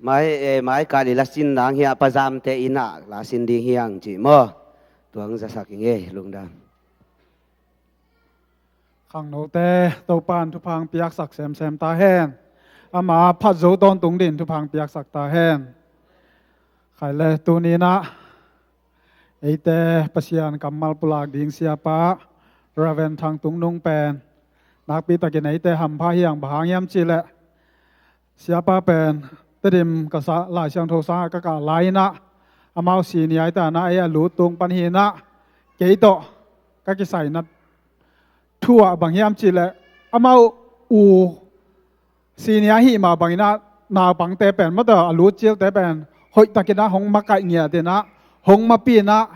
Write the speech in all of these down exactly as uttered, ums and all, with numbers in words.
Mai, eh, mai kali lasin dang hiah pazamte in ah lasin ding hiang cih maw? Tuang zasak ing ei, lungdam. Khangnote, Topan thupha piaksak semsem ta hen. Ama phat zo tawntung din thupha piaksak ta hen. Khai le tuni in ah eite Pasian kammal pulak ding siapa Reverend Thang Tung Nung pen nakpi takin eite hampha hiang, bang hang hiam cih leh siapa pen Tedim ka sa Lai Siangtho sang ah ka kah lai in ah, amau senior i ta in ah ei a lut tung pan hi in ah, kei tawh ka kisai na thu ah bang hiam cih leh amau u senior ahih mah bangin ah naupangte pen, mata a lut cilte pen hoih takin ah hong makaih ngiat in ah, hong mapi in ah,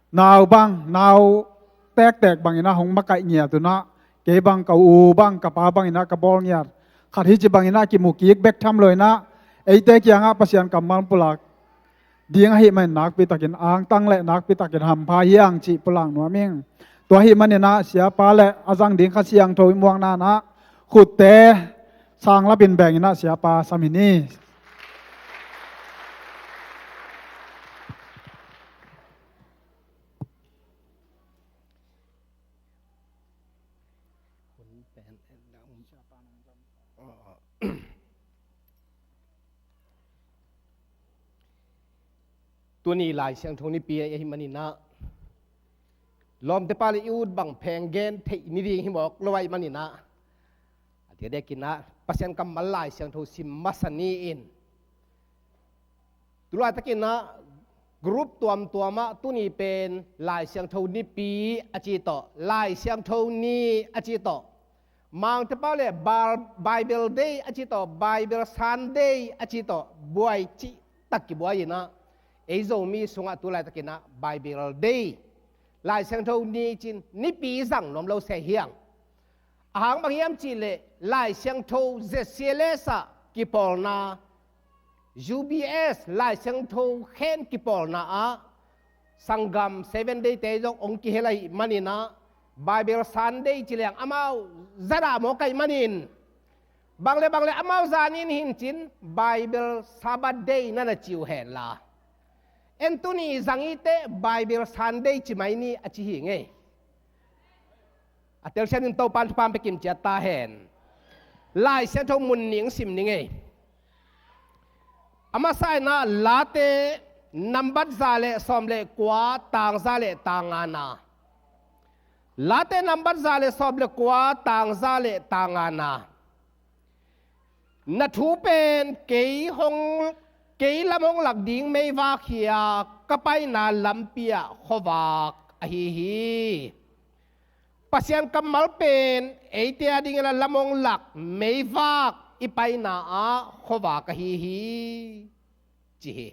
nau bang, nau tektek bangin ah hong makaih ngiat un ah, kei bang ka u bang, ka pa bangin ah ka bawl ngiat khat hi ci bangin ah kimu kik bek tham lo in ah, eite kiangah Pasian kammal pulak ding ahih manin nakpi takin angtang le nakpi takin hampha hiang cih pulak nuam ing. Tua ahih manin ah siapa le a zang ding Kha Siangtho i muakna in ah khutte sang lapin beng in ah siapa sam hi ni. Tuni Lai Siangtho nipi ahih manin ah, lawmte pa le i ut bang pheng gen theih ni ding hi mawk lo ahih manin ah, a diakdiakin ah Pasian kammal Lai Siangtho sim masa ni in. Tulaitakin ah group tuamtuam ah tuni pen Lai Siangtho nipi a ci tawh, Lai Siangtho ni a ci tawh, Mangte pau le Bal-, Bible Day a ci tawh, Bible Sunday a ci tawh, buai cihtak kibuai in ah, ei Zomi sungah tulaitakin ah Bible Day, Lai Siangtho ni cin nipi zang nuam lo se hiang. A hang bang hiam cih leh Lai Siangtho Z C L S ah kipawlna, U B S Lai Siangtho khen kipawlna ah sanggam Seven Day te zong hong kihel ahih manin ah, Bible Sunday ci leng amau zadah mawk ahih manin, bang le bang le amau zanin hin cin Bible Sabbath Day na na ci uh hen la, en tuni zang i teh Bible Sunday ci mai ni a ci hi ngei. A telsiam in Topan thupha pia kimciat ta hen. Lai Siangtho mun ning sim ning ei. A masa in ah Late nambat za le sawm le kua, tang za le tang ngana. Late nambat za le sawm le kua, tang za le tang ngana. Na thu pen kei hong, kei lam hong lak ding meivak hi a, ka paina lampi ah khuavak ahi hi. Pasian kammal pen eite a dingin a lam hong lak meivak i paina ah khuavak ahi hi, ci hi.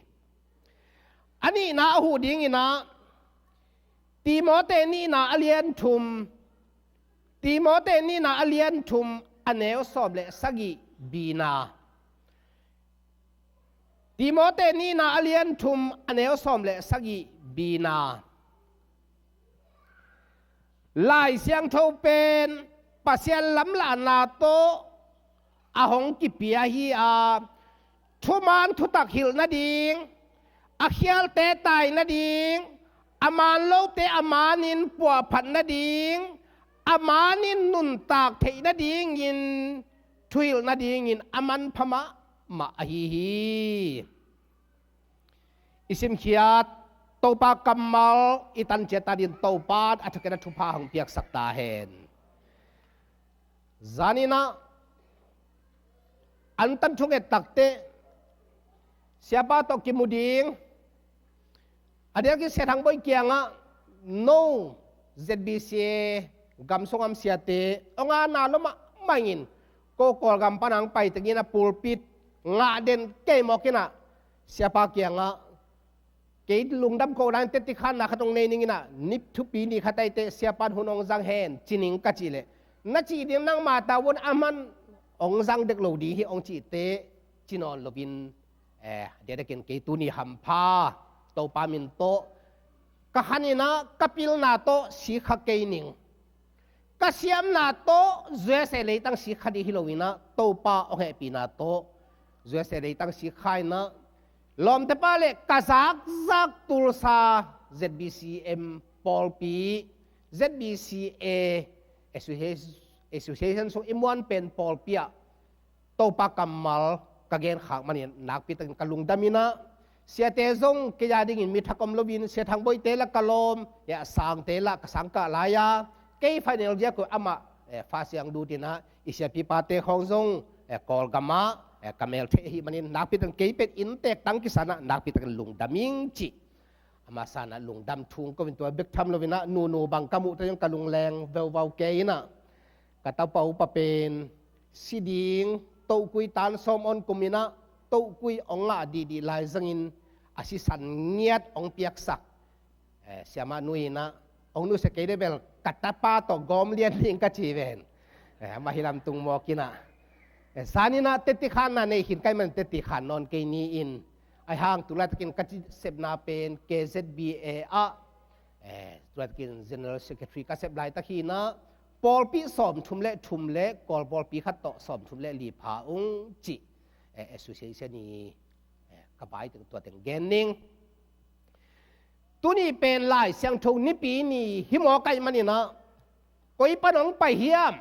A nihna a huh dingin ah Timote nihna a lian thum, Timote nihna a lian thum a neu sawm le sagih bina. Timote nihna a lian thum a neu sawm le sagih bina. Lai Siangtho pen Pasian lamlahna tawh a hong kipia hi a, thuman thutak hilh nading, a khialte tai nading, a man lote a manin puahphat nading, a manin nuntak theih nadingin, thuhilh nadingin a manpha mahmah ahi hi. I simkhiat Topa kammal i tanciat ta dingin Topa in a thukin a thupha hong piaksak ta hen. Zanin ah an tan thunget takteh siapa tawh kimu ding, a diakin Sia Thang Bawi kiangah no Z B C A gam sung a om siate hong ana lua mahmah in, ko Kawlgam pan hong pai tengin a pulpit ngah den kei mawk in ah siapa kiangah kei lungdam ko dan teh, ti khanna khat hong nei ning in ah, ni thupi ni khat ahi teh siapa in hun hong zang hen ci ning ka cih leh, na cih ding nangma ta un, a man hong zang dek lo ding hi hong cih teh ci nawn loin, eh, a diakdiakin kei tuni hampha Topa min tawh ka khan in ah ka pilna tawh sikha kei ning. Ka siamna tawh U S A leitang sikha ding hi lo in ah, Topa hong hehpihna tawh U S A leitang sik kha in ah, lawmtepa le ka zakzak Tulsa Z B C M pawlpi, Z B C A Association, Association sung i muan pen pawlpi ah Topa kammal ka genkhak manin nakpi takin ka lungdam in ah, siate zong kei a dingin mi thak om loin, Sia Thang Boite la ka lawm, eh, a sangte la ka sangkah lai a, kei final year ko amah, eh, fa siang dut in ah, i siapipate khawng zong, eh, Kawlgam ah, eh, ka mel thei ahih manin nakpi takin kei pen inntek tang kisa in ah nakpi takin lungdam ing ci. Ama san ah lungdam thu ong ko in, tua bek tham loin ah, nunu bang ka muh teh zong ka lungleng veuvau kei in ah, ka tapa upa pen si ding, tohkui tan sawm ong kum in ah, tohkui ong ngah dihdih lai zangin a sisan ngiat ong piaksak, eh, siamah nu in ah, ong nusia kei leh bel ka tapa tawh gawm lian ding ka ci ven. Eh, amah hi lam tung mawk in ah, eh, zan in ah teci khan na nei khin ka hih manin teci khan nawn kei ni in, ahih hang tu laitakin ka ci sepna pen K Z B A ah, eh, tu laitakin General Secretary ka sep laitak hi in ah, pawlpi sawmthum le thum le Kawl pawlpi khat tawh sawmthum le li pha ung ci, eh, association i, eh, ka vai teng tua teng gen ning. Tuni pen Lai Siangtho Nipi ni hi mawk ahih manin ah, koi pan ong pai hiam,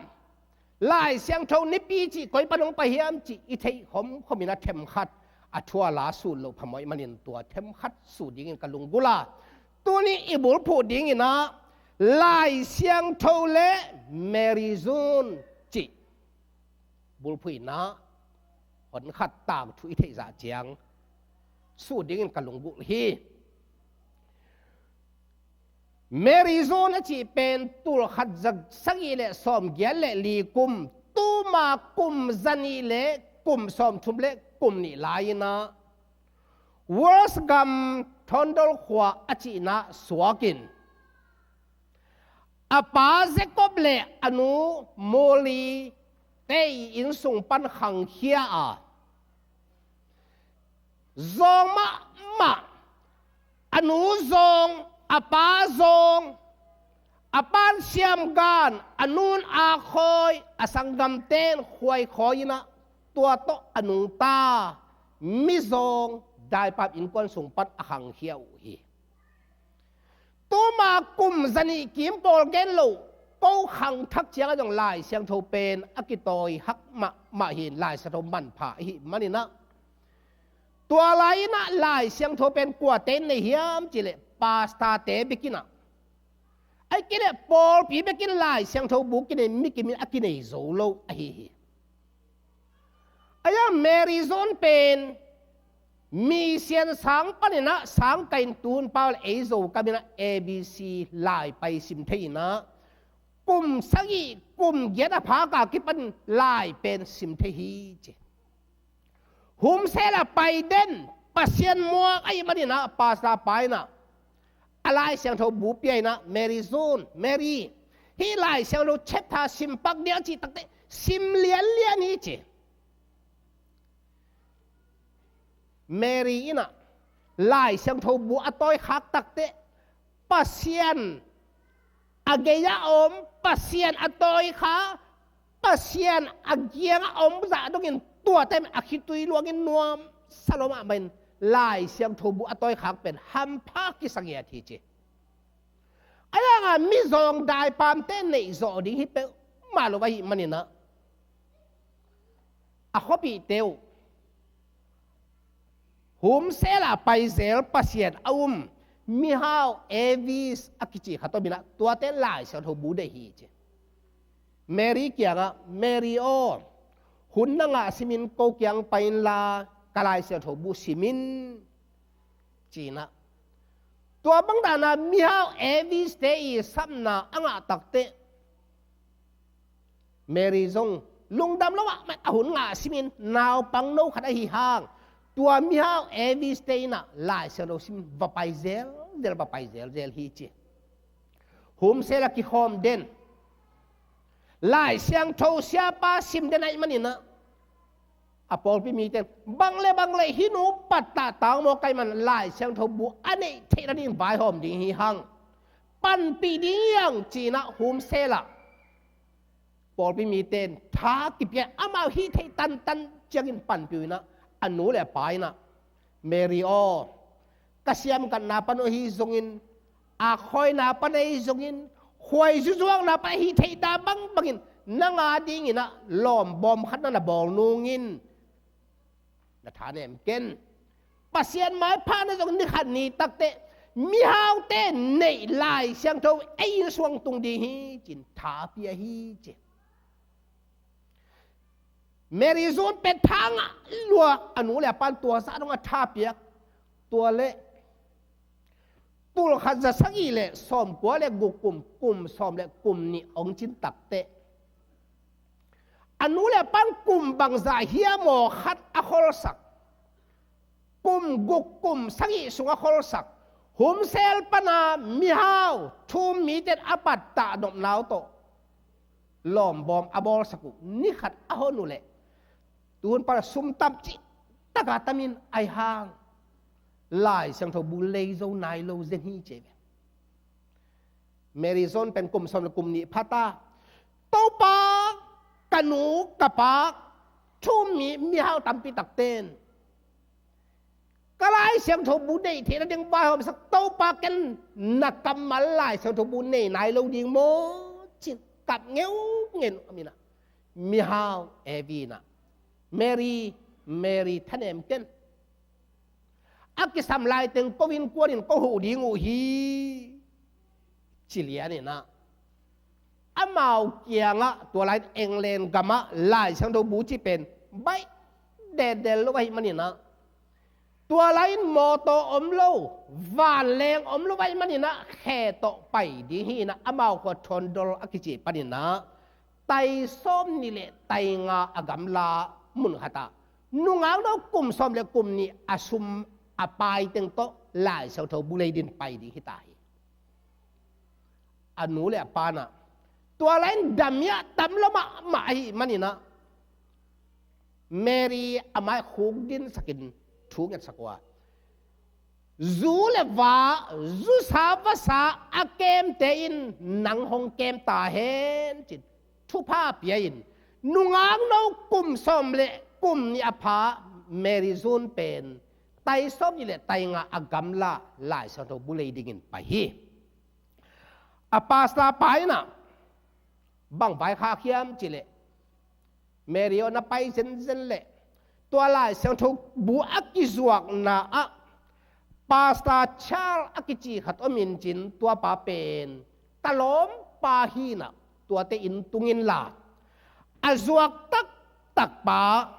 Lai Siangtho Nipi cih koi pan ong pai hiam cih i theih khomkhom in ah themkhat a thu a la sut loh phamawh ahih manin tua themkhat sut dingin ka lunggulh a, tuni i bulphuh ding in ah Lai Siangtho le Mary Zun cih bulphuh in ah, hon khat tangthu i theih zah ciang sut dingin ka lunggulh hi. Mary Zun a cih pen tulkhat za sagih le sawmgiat le li kum, tuma kum zanih le kum sawmthum le kum nih lai in ah, Wales gam Thondol khua a cihna suak in, a pa Jacob le a nu Molly te i inn sung pan khangkhia a, zawng mahmah, a nu zawng, a pa zawng, a pa'n siamgan, a nu'n akhoi, a sanggamte'n khuaikhawi in ah, tua tawh a nungta mizawng daipam innkuan sung pan a khangkhia uh hi. Tuma kum zanih kim pawl gen lo, ko khangthak ciang ah zong Lai Siangtho pen a kitawi hak mahmah hi in, Lai Siangtho manpha ahih manin ah, tua lai in ah Lai Siangtho pen kuate in nei hiam cih leh pastorte bek in ah, ahih kei leh pawlpi bek in Lai Siangtho bu kinei, mi kim in a kinei zo lo ahi hi. Ahi hang Mary Zun pen mission sang pan in ah, sang kah in, tu hun pau le ei Zogam in ah A B C lai pai sim thei in ah, kum sagih kum giat a phak a kipan lai pen sim thei hi ci. Home cell ah pai den, Pasian muak ahih manin ah, pastor pa in ah, a Lai Siangtho bu pia in ah, Mary Zun, Mary, hih Lai Siangtho chapter sim pak ding a cih takteh, sim lianlian hi ci. Mary in ah Lai Siangtho bu a tawikhak takteh, Pasian a gei-ah a om, Pasian a tawikha, Pasian a kiangah a om zah dongin, tuate a khitui luangin nuamsa lua mahmah in, Lai Siangtho bu a tawikhak pen hampha kisa ngiat hi ci. Ahi hang a mizawng daipamte neih zawh ding hi peuhmah lo ahih manin ah, a khuapihte uh home cell ah pai zel Pasian a um mihau Avis a kici khat om in ah, tuate Lai Siangtho bu deih hi ci. Mary kiangah, Mary aw, hun na ngah simin ko kiang pai inla, ka Lai Siangtho bu sim in, ci in ah. Tua bang dan a mihau Aviste i sapna a ngah takteh, Mary zong lungdam lo ah, a hun ngah simin, naupang no khat ahi hang, tua mihau Aviste in ah Lai Siangtho sim va pai zelzel, va pai zelzel hi ci. Home cell ah kikhawm den, Lai Siangtho siapa sim den ahih manin ah, a pawlpi mite in, bang le bang le hih nu pattah tangmaw ka hih man, Lai Siangtho bu a neih theihna dingin vaihawm ding hi hang, panpih ding hi hang, ci in ah home cell ah pawlpi mite in tha kipia, amau hih theih tantan ciangin panpih uh in ah, A nu le a pa in ah, Mary aw, ka siamgatna pan ahi zongin, a khawina pan ahi zongin, khuaizu zuakna pan ahi theihna bangbangin nang a dingin ah lawmbawm khat na na bawl nungin, na tha nem ken. Pasian maipha na zong ni khat ni takteh mihaute neih Lai Siangtho ei inn sung tung ding hi ci-in tha pia hi ci. Mary zun pen tha ngah lua, a nu le a pan tua zah dong a tha piak. Tua leh tul khat za sagih le sawmkua le guk kum, kum sawm le kum nih hong cin takteh, a nu le a pan kum bangzah hiam aw khat a kholsak, kum guk kum sagih sung a kholsak, humsel pana mihau thum mite in a pattah nopna uh tawh lawmbawm a bawlsak uh ni khat a hon uh leh, tuhun pana sum tam cih taka tamin ahi hang Lai Siangtho bu lei zo nai lo zen hi ci ve. Mary zun pen kum sawm le kum nih pha ta, Topa, ka nu ka pa thum mi mihau tampi takte in ka Lai Siangtho bu neih theihna ding vaihawmsak Topa, ken na kammal Lai Siangtho bu nei nai lo ding maw ci-in kap ngeungeu a min ah, mihau Evi in ah, Mary, Mary, tha nem ken. A kisam laiteng ko innkuan in ko huh ding uh hi ci lian in ah, amau kiangah tua lai-in England gamah Lai Siangtho bu cih pen baih dendel lo ahih manin ah, tua lai-in mawtaw om lo, vanleng om lo ahih manin ah, khe tawh pai ding hi in ah, amau khua Thondol a kici panin ah, tai sawm nih le tai nga a gamla mun khatah nungakno kum sawm le kum nih a sum a pai teng tawh Lai Siangtho bu lei dingin pai ding hi ta hi. A nu le a pa in ah, tua lai-in dam i-ah tam lo mahmah ahih manin ah, Mary a mai khuk dinsakin thu ngetsak uh a, zu le va, zusa vasa a kemte in nang hong kem ta hen ci-in thupha pia-in, nungakno kum sawm le kum nih a pha Mary zun pen tai sawm nih le tai nga a gamla Lai Siangtho bu lei dingin pai hi. A pastor pa in ah bang vaikhak hiam cih leh, Mary aw, na pai zenzen leh tua Lai Siangtho bu a kizuakna ah Pastor Charles a kici khat om in ci-in, tua pa pen ka lawmpa hi in ah, tuate inn tung inla, a zuak taktak pa,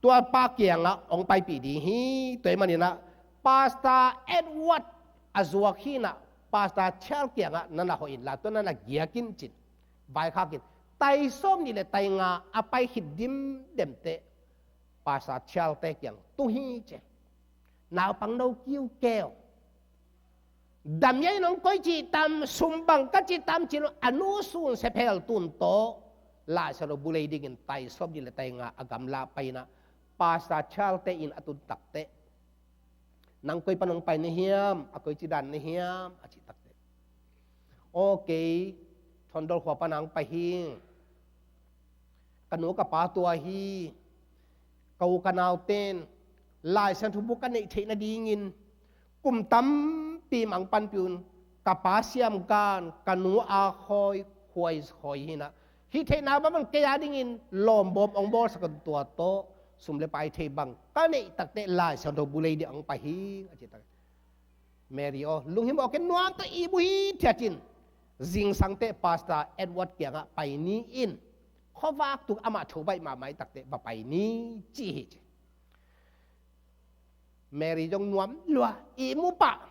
tua pa kiangah hong paipih ding hi. Tua ahih manin ah Pastor Edward a zuak hi in ah, Pastor Charles kiangah na na hawh inla, tua na na giak in ci-in vaikhak in, tai sawm nih le tai nga a pai khit dimdem teh Pastor Charles-te kiang tung hi ci. Naupangno kiukeu, dam i-ah inn hong koih cih tam, sum bang ka cih tam ci-in a nu sun sepheltu-in tawh Lai Siangtho bu lei dingin tai sawm nih le tai nga a gamla pai in ah, Pastor Charles-te inn a tun takteh, nang koi pan hong pai na hiam, a koici dan na hiam a cih takteh, okay, Thondol khua pan hong pai hi, ka nu ka pa tua hi, ka u ka naute in Lai Siangtho bu ka neih theihna dingin kum tampi mah hong panpih un, ka pa siamgan, ka nu a khawi, khuai khawi hi in ah, hih theihna bangbang kei a dingin lawmbawm hong bawlsak un, tua tawh sum le pai thei bang ka neih takteh Lai Siangtho bu lei dingin hong pai hi a cih takteh, Mary aw, lunghimawh ken, nuam tawh ihmu hithiat in, zingsang teh Pastor Edward kiangah pai ni in, khuavak tung amah tho baih mahmah hi takteh va pai ni ci hi ci. Mary zong nuam lua, ihmu pah.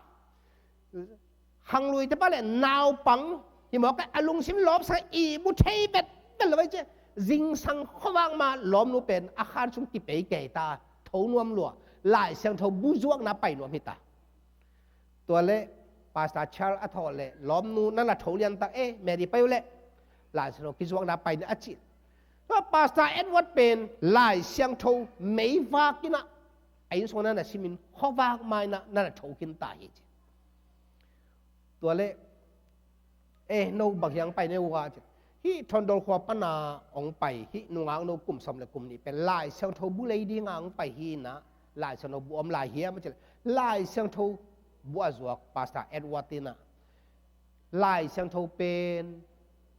Khangluite pah le naupang hi mawk a, a lungsim lawpsak, ihmu thei vetvet lo vai ci. Zingsang khuavak ma lawmnu pen a khan sung kipei kei ta, tho nuam lua, Lai Siangtho bu zuakna pai nuam hi ta. Tua leh Pastor Charles a thawh leh, lawmnu na na tho lian tak e, Mary pai uh leh Lai Siangtho kizuakna pai ni a ci. Tua Pastor Edward pen Lai Siangtho meivak in ah, a inn sung na na sim in, khuavak ma in ah na na tho khin ta hi ci. Tua leh, eh, no bang hiang pai ne uh a ci. Hih Thondol khua pana hong pai, hih nungakno kum sawm le kum nih pen Lai Siangtho bu lei dinga hong pai hi in ah, Lai Siangtho bu om lai hiam a cih leh, Lai Siangtho bu a zuak Pastor Edward in ah, Lai Siangtho pen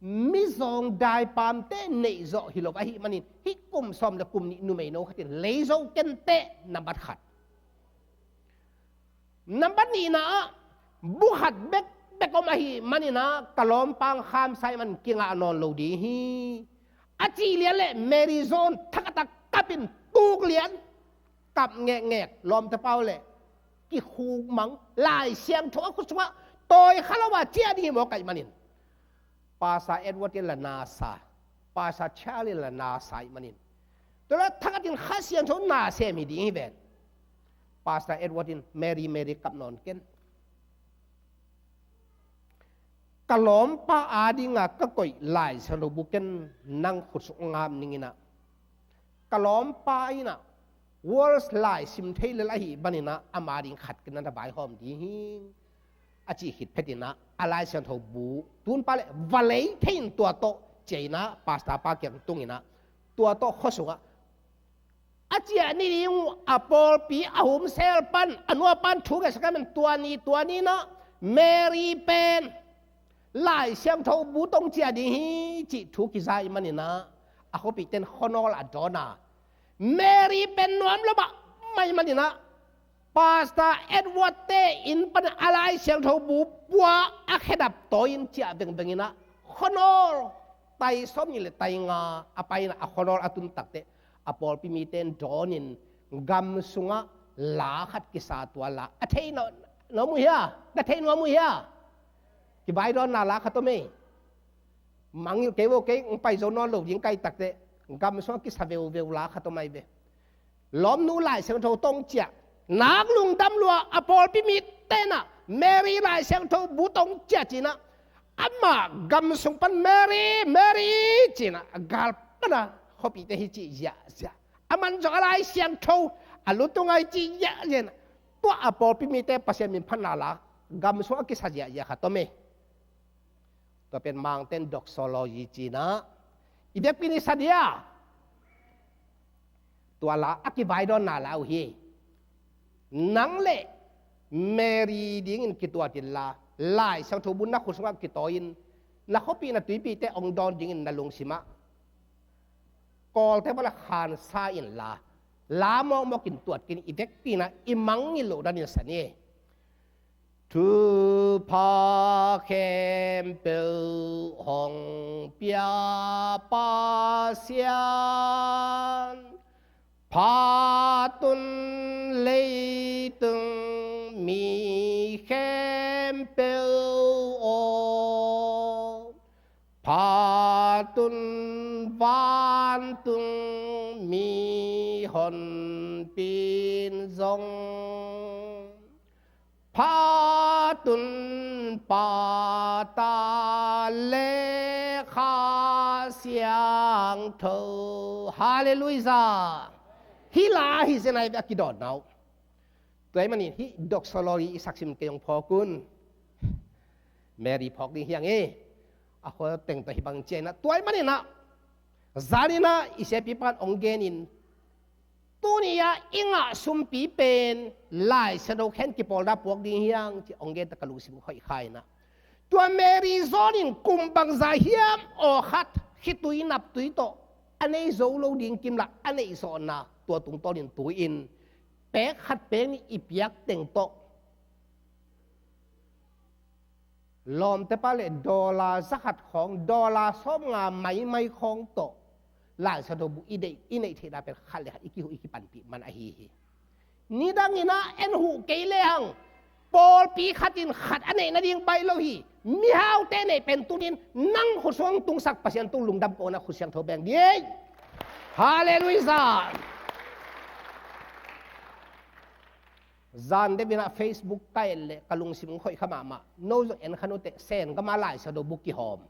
mizawng daipamte neih zawh hi lo ahih manin, hih kum sawm le kum nih numeino khat in lei zo ken teh, nambat khat. Nambat nihna ah, bu khat bekbek om ahih manin ah, ka lawmpa hong khamsa ahih manin kingah nawn lo ding hi, a cih lian leh Mary John thakhat a kap in, tuk lian, kap ngekngek, lawmte pau leh kikhuk mang, Lai Siangtho a khut sungah tawi kha lo a ciah ding hi mawk ahih manin. Pastor Edward in la na sa, Pastor Charles in la na sa ahih manin, tua leh thakhat in Kha Siangtho na sem hi ding hi ven. Pastor Edward in, Mary, Mary, kap nawn ken. Ka lawmpa adinga ka koih Lai Siangtho bu ken nang khut sung ngap ning in ah, ka lawmpa in ah World Lai sim thei lel ahih manin ah, ama ding khat ken na vaihawm ding hi, a cih khit phetin ah, a Lai Siangtho bu tunpa leh va lei thei in tua tawh ciah in ah, pastor pa kiang tung in ah, tua tawh khua sungah a ciah ni ding uh a pawlpi a humsel pan, a nua pan thu ngetsak ahih manin tua ni, tua ni in ah Mary pen Lai Siangtho bu tawh hong ciah ding hi cih thu kiza ahih manin ah, a khuapihte in khuanawl a dawn a, Mary pen nuam lo mahmah ahih manin ah, Pastor Edward te inn pan a Lai Siangtho bu pua a khedap tawi in ciah vengveng in ah, khuanawl, tai sawmnih le tai nga a pai in ah, a khuanawl a tun tak teh, a pawlpi mite in dawn in, gam sungah la khat kisa, tua la a thei nuam uh hia? Na thei nuam uh hia? Kivaidawnna la khat om ei. Mangngilh kei vo, kei hong pai zo nawn lo ding ka hih tak teh, gam sungah kisa veuveu la khat om ahi ve. Lawmnu Lai Siangtho tawh hong ciah, nak lungdam lua, a pawlpi mite in ah Mary Lai Siangtho bu tawh hong ciah ci-in ah, amah gam sung pan Mary, Mary ci-in ah, a gal pan a khuapihte hi cih ziahziah, aman zong a Lai Siangtho a lu tung ahi cih ziahziah in ah, tua a pawlpi mite Pasian min phatna la, gam sungah a kisa ziahziah khat om ei. Tua pen Mangte in doxology ci-in ah, i vekpi in i sa dia, tua la a kivaidawnna la uh hi. Nang leh Mary dingin kituat inla, Lai Siangtho bu na khut sungah kitawi in, na khuapih na tuipihte hong dawn dingin na lungsim ah Kawlte bang la khansa inla, la mawkmawk in tuat kei in, i vekpi in ah i mangngilh loh dan in sa ni. Thupha khempeuh hong pia Pasian, phat un leitung mi khempeuh aw, phat un vantung mi honpi in zong, phat un Pa, Ta le Kha Siangtho. Halleluiah. Hih la hi zen a, a kidawnna uh. Tua ahih manin hih doxology i saksim kei hong phawk un. Mary phawk ding hi hang e. A khua teng tawh hih bang ciah in ah, tua ahih manin ah, zan in ah i siapipa in hong gen in, tuni-a i ngah sumpi pen Lai Siangtho khen kipawlna puak ding hi hang ci hong gen ta, ka lungsim hoih kha in ah. Tua Mary John in kum bangzah hiam aw khat khitui naptui tawh a nei zo lo ding kimlah a neih zawhna, tua tungtawnin tu-in pek khat pek nih i piak teng tawh, lawmte pa leh dollar zakhat khawng, dollar sawmnga maimai khawng tawh Lai Siangtho bu i deih, i neih theihna pen khat le khat i kihuh, i kipanpih man ahi hi. Nidang in ah en huh kei lehang, pawlpi khat in khat a neih nading baih lo hi. Mihaute neih pen tuni-in nang khut sung tungsak Pasian tung lungdam ko-in ah khut siangtho beng dih. Halleluiah. Zan deuh in ah Facebook ka et leh ka lungsim hoih kha mahmah. No zong en kha un teh, Sen gam a Lai Siangtho bu kihawm.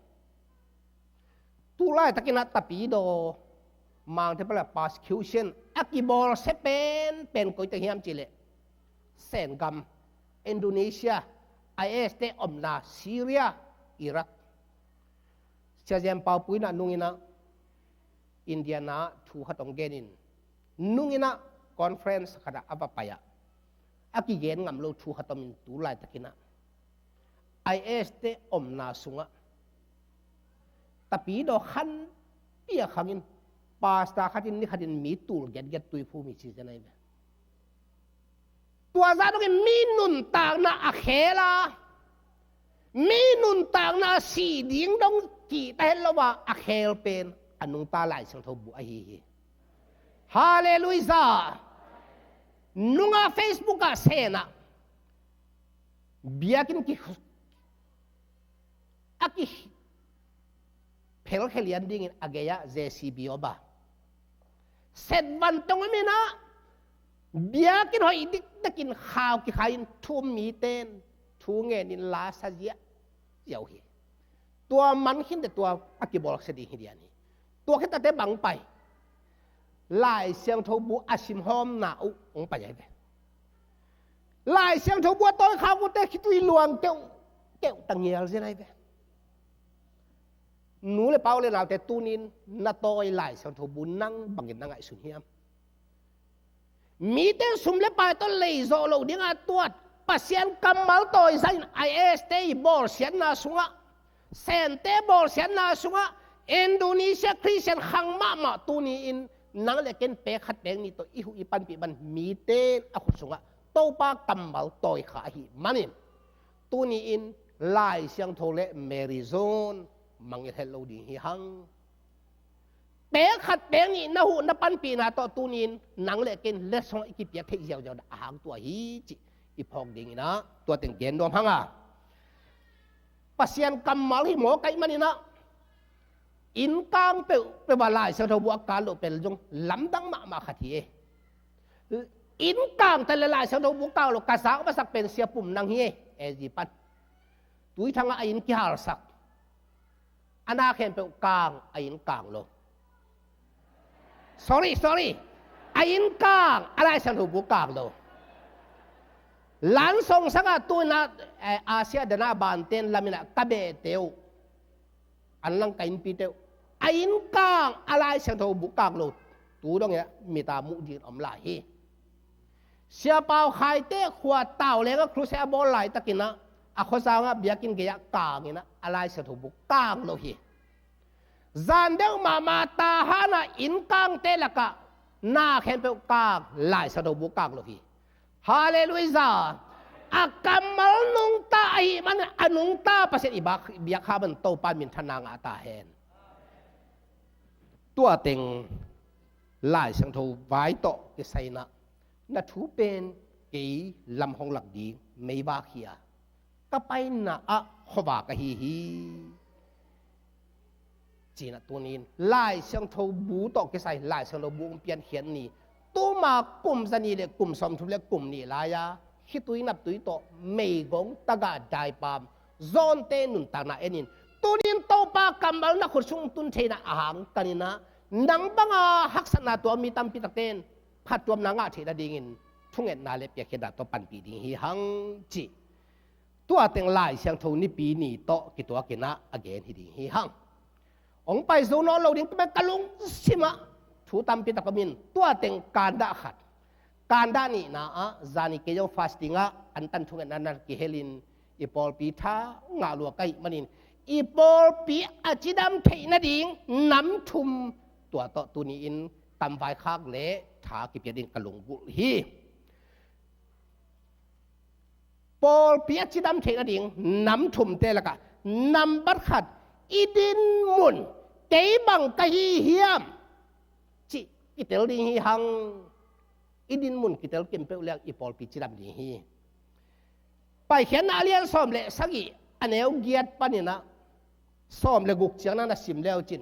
Tu laitakin ah tapidaw, Mangte pa leh persecution a kibawlsia penpen koi teng hiam cih leh, Sen gam, Indonesia, I S te omna, Syria, Iraq. Sia Zen Pau Pu in ah nung in ah India na thu khat hong gen in, nung in ah conference khatah a va pai ah, a kigen ngam lo thu khat om in, tu laitakin ah I S te omna sungah tapidaw khanpi a khangin pastor khatin ni khatin mi tul getget tuiphum hi ci zen ahi ve. Tua zah dongin mi nuntakna a khel a, mi nuntakna a sih ding dong kihta het lo a, a khel pen a nungta Lai Siangtho bu ahi hi. Halleluijah. Nunga Facebook ah sen ah biakinn ki a ki phelkhia lian dingin a gei-ah J C B om a, set van tong om in ah, biakinn hoih diktakin khau kikhai in thu um mite in thu ngenin la sa ziahziah uh hi. Tua man khin teh tua a kibawlsia ding hi dian hi. Tua khit teh bang pai, Lai Siangtho bu a simhawmna uh hong pai ahi ve. Lai Siangtho bu a tawi khak uh teh khitui luang keuhkeuh ta ngial zen ahi ve. Nu le pa u le naute, tuni-in na tawi Lai Siangtho bu nang bangin na ngaihsun hiam? Mite in sum le pai tawh lei zawh loh dingah tuat, Pasian kammal tawi zahin I S te i bawlsiatna sungah, Sente bawlsiatna sungah, Indonesia Khristian khang mahmah tuni-in nang le ken pek khat pek nih tawh i huh i panpih man mite in a khut sungah Topa kammal tawi kha ahih manin, tuni-in Lai Siangtho le Mary Zone mangngilh het lo ding hi hang. Pek khat pek nih na huh na panpihna tawh tuni-in nang le ken letsong i kipiak theih ziauziau a hang tua hi cih i phawk dingin ah tua teng gen nuam hang a. Pasian kammal hi mawk ahih manin ah, innkang peuhpeuh ah Lai Siangtho bu a kang loh pen zong lamdang mahmah khat hi e. Innkang ta le Lai Siangtho bu kang loh ka zak masak pen Sia Pum Nang hi e, A G pan. Tuithang ah a inn kihalsak. A na khempeuh kang, a inn kang lo. Sorry, sorry. A inn kang, a Lai Siangtho bu kang lo. Lansong sangah tu-in ah, eh, Asia dan ah banten lam in ah ka behte uh, an lang ka innpite uh, a inn kang, a Lai Siangtho bu kang lo. Tu dongin ah mit a muh dingin om lai hi. Sia Pau Khaite khua Tau Leng ah crusade a bawl laitakin ah, a khuazang ah biakinn gei-ah kang in ah, a Lai Siangtho bu kang lo hi. Zan deuh mahmah Tahan ah innkangte lakah na khempeuh kang, Lai Siangtho bu kang lo hi. Halleluijah. A kammal nungta ahih manin a nungta Pasian i bak, i biak kha man Topa minthanna ngah ta hen. Tua teng Lai Siangtho vai tawh kisai in ah, na thu pen kei lam hong lak ding meivak hi a, ka paina ah khuavak ahi hi. Ci-in ah tuni-in Lai Siangtho bu tawh kisai Lai Siangtho bu hong piankhiat ni. Tuma kum zanih le kum sawmthum le kum nih lai-a khitui naptui tawh meigong tagah daipam Zonte nuntakna en in. Tuni-in Topa kammal na khut sung tun theihna a hang kan in ah, nang banga haksatna tuak mi tampi takte in phattuamna ngah theih nadingin thungetna le piakkhiatna tawh panpih ding hi hang cih tua teng Lai Siangtho Nipi ni tawh kituakin ah a gen hi ding hi hang. Hong pai zo nawn lo ding tua pen ka lungsim ah thu tampi tak om in, tua teng kandah khat. Kandah nihna ah, zani kei zong fasting ah antan thungetna na kihelin i pawlpi tha ngah lua ka hih manin, i pawlpi a cidam theih nading nam thum tua tawh tuni-in kamvai khak le tha kipia dingin ka lunggulh hi. Pawlpi a cidam theih nading nam thumte lakah nambat khat, i dinmun kei bang ka hi hiam cih kitel ding hi hang. I dinmun kitel kim peuh leng i pawlpi cidam ding hi. Paikhiatna a lian sawm le sagih a neu giat panin ah sawm le guk ciang na na sim leu cin,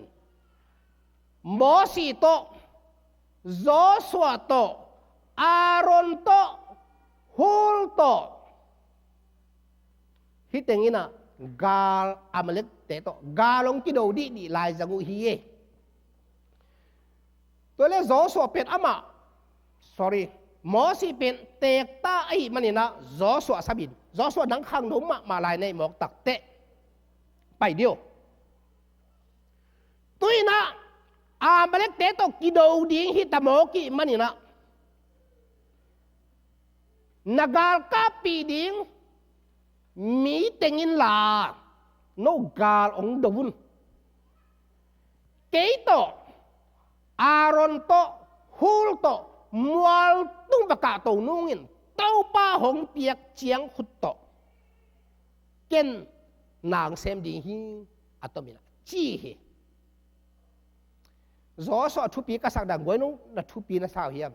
Mosi tawh, Joshua tawh, Aaron tawh, Hur tawh, hih teng in ah gal, Amalekte tawh gal hong kido dihdih lai zang uh hi e. Tua le Joshua pen amah, sorry, Mosi pen teek ta ahih manin ah Joshua sam in, Joshua nang khangno mahmah lai na hih mawk tak teh pai dih uh. Tu-in ah Amalekte tawh kido ding hi ta mawk ahih manin ah, Na galkapih ding mi teng inla, no gal hong do un. Kei tawh, Aaron tawh, Hur tawh, mualtung va kahto nungin, Topa hong piak ciangkhut tawh ken na hong sem ding hi, a tomin a ci hi. Joshua thupi ka sak dan guai, no na thupi na sa uh hiam?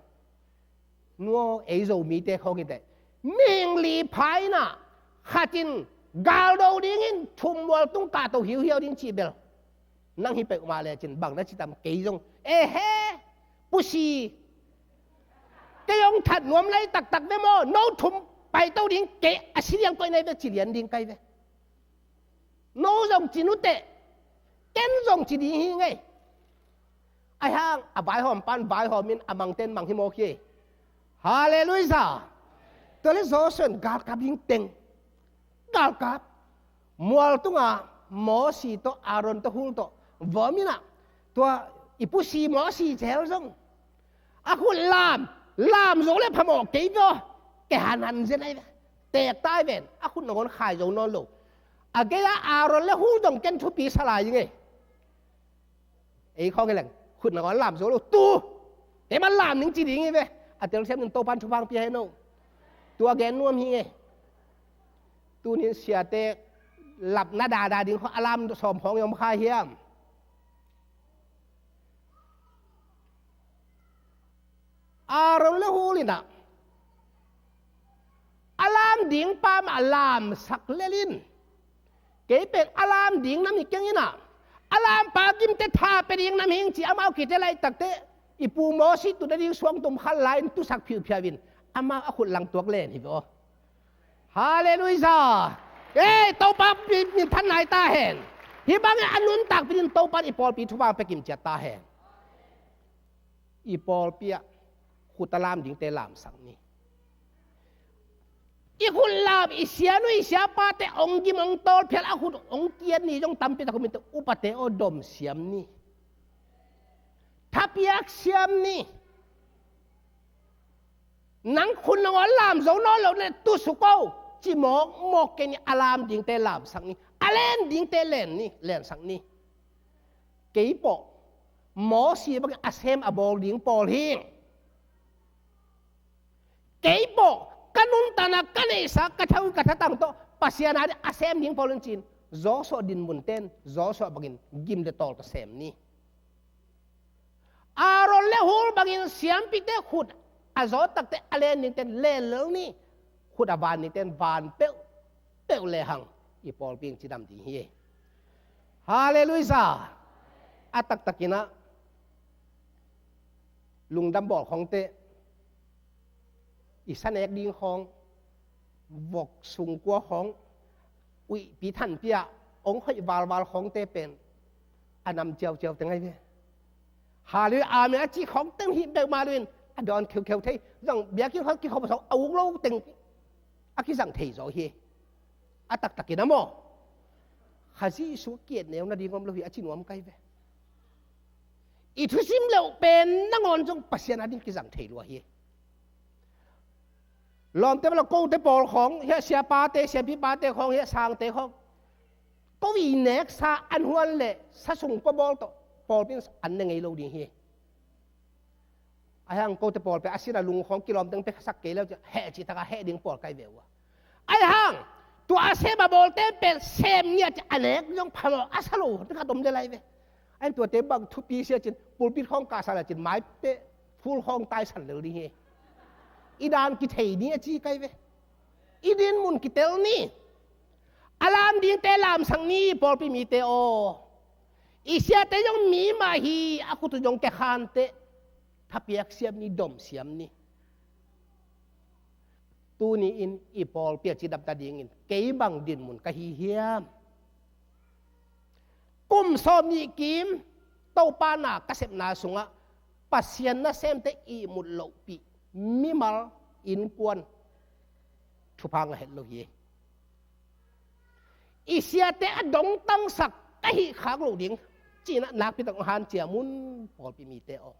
Nuaw, ei Zomite khawng hi teh, mihing li pha in ah, khat in galdo dingin thum mualtung kahto hiuhiau ding cih bel, nang hi peuhmah lecin bang na ci tam? Kei zong, ehe, pusi, kei hong that nuam lai taktak ve maw, no thum paito ding, kei a si liang koih nai ve, ci lian ding kai ve. No zong ci nuteh, ken zong ci ding hi ngei. Ahi hang a vaihawm pan vaihawmin, a mangten mang hi mawk hi. Halleluiah. Tua leh Joshua in galkap ding teng, galkap, mualtungah Mosi tawh, Aaron tawh, Hur tawh vom in ah, tua i pusi Mosi zel zong a khut lam, lam zo leh phamawh kei ve aw, kei hanhan zen ai ve, teek tai ven, a khut nangawn khai zo nawn lo. A gei-ah Aaron leh Hur zong ken thupi sa lai hi ngei. Ei khawng hi leng, khut nangawn lam zo lo, tu, kei mah lam ning ci ding hi ve. A telsiam in Topan thupha pia hen aw. Tua gen nuam hi ngei. Tunin siate lapna dada ding khawng a lam sawm khawng i om kha hiam? Aaron leh Hur in ah, a lam ding pa mah lamsak lel in, kei pen a lam ding nam hi keng in ah, a lam pa gimte tha pia ding nam hing ci amau kite laitak teh, i pu Mosi tut nading suangtum khat la-in tusak phiuphiau in, amau a khut langtuak len hi ve aw. Halleluiah. Ei, Topa minthan nai ta hen. Hih bangin a nuntakpih in Topan i pawlpi thupha pia kim ciat ta hen. I pawlpi ah khut a lam dingte lamsak ni. I khut lam, i sianu i siapate hong gim hong tawlphial, a khut hong kiat ni zong tampi tak om in teh, upate aw, dom siam ni. Thapiak siam ni. Nang khut nangawn lam zo nawn lo leh tusuk aw, ci mawkmawk kei ni. A lam dingte lamsak ni. A len dingte len ni, lensak ni. Kei pawh Mosi bangin a sem a bawl ding pawl hing. Kei pawh ka nuntakna ka neihsa, ka tha, ka thatang tawh Pasian a ding a sem ding pawl hing ci-in Joshua dinmunten Joshua bangin gim leh tawl tawh sem ni. Aaron leh Hur bangin siampite khut a zawt tak teh a len dingten len lel ni. Khut a van dingten van peuhpeuh lehang i pawlpi in cidam ding hi. Halleluiah. A taktakin ah lungdam bawl khawngte, i sa nek ding khawng, vok sungkua khawng, uihpi thanpi ah hong hoih valval khawngte pen a nam ciauciau teng ai ve. Halleluiah, amen a ci khawng teng hi peuhmah lo in, a dawn kheukheu thei. Zong biakinn khawng kikhop a sawk a uk lo teng a kizang thei zaw hi. A taktakin ah maw, Kha Jesu kiat neu nading om lo hi, a ci nuam kai ve. I thusim leuh pen nangawn zong Pasian a ding kizang thei lua hi. Lawmte bel, kote pawl khawng hiah, siapate, siampipate khawng hiah, sangte khawng, ko i neksa an huan leh sa sungkua bawl tawh pawlpi in an ne ngei lo ding hi. Ahi hang kote pawl pen a sin a lung khawng kilawm teng pia khasak kei leu, heh cih taka heh ding pawl kai ve uh a. Ahi hang tua a sem a bawlte pen sem ngiat a nek zong phamawh a sa lo, tua khat om lel ai ve. Ahi hang tuate bang thupi sia cin, pulpit khawng kahsa la cin, maite phul khawng taisan lel ding hi. I dan kithei ni a ci kai ve. I dinmun kitel ni. A lam dingte lamsak ni, pawlpi mite aw. I siate zong mi mah hi, a khut uh zong kikhanteh. Thapiak siam ni, dom siam ni. Tuni-in i pawlpi a cidam nadingin kei bang dinmun ka hi hiam? Kum sawmnih kim Topa na ka sepna sungah Pasian nasemte ihmut lohpih mimal innkuan thupha ngah het lo hi. I siate a dongtangsak ka hih khak loh ding ci-in ah nakpi tak hong hanciam un, pawlpi mite aw.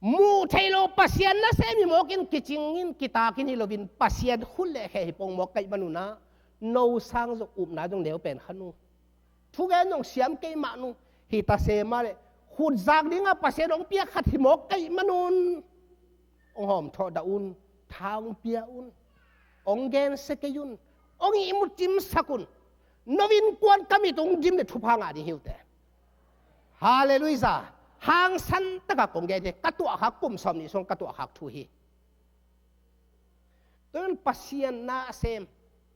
Muh theih loh Pasian nasem hi mawk in, kicing in, kitaak in hi loin, Pasian khut le khe hi pong mawk ka hih manun ah, no sang zong upna zong neu pen kha nu. Thugen zong siam kei mah nu. Hi ta se mah leh, khut zak dingah Pasian hong piak khat hi mawk ka hih manun, hong hawmthawh dah un, tha hong pia un, hong gensia kei un, hong ihmu cimsak un. No innkuan ka mit hong dim le thupha ngah ding hi uh teh. Halleluiah. Hangsan takah kong gen hi, ka tuahkhak kum sawm nih sung ka tuahkhak thu hi. Tua in Pasian nasem,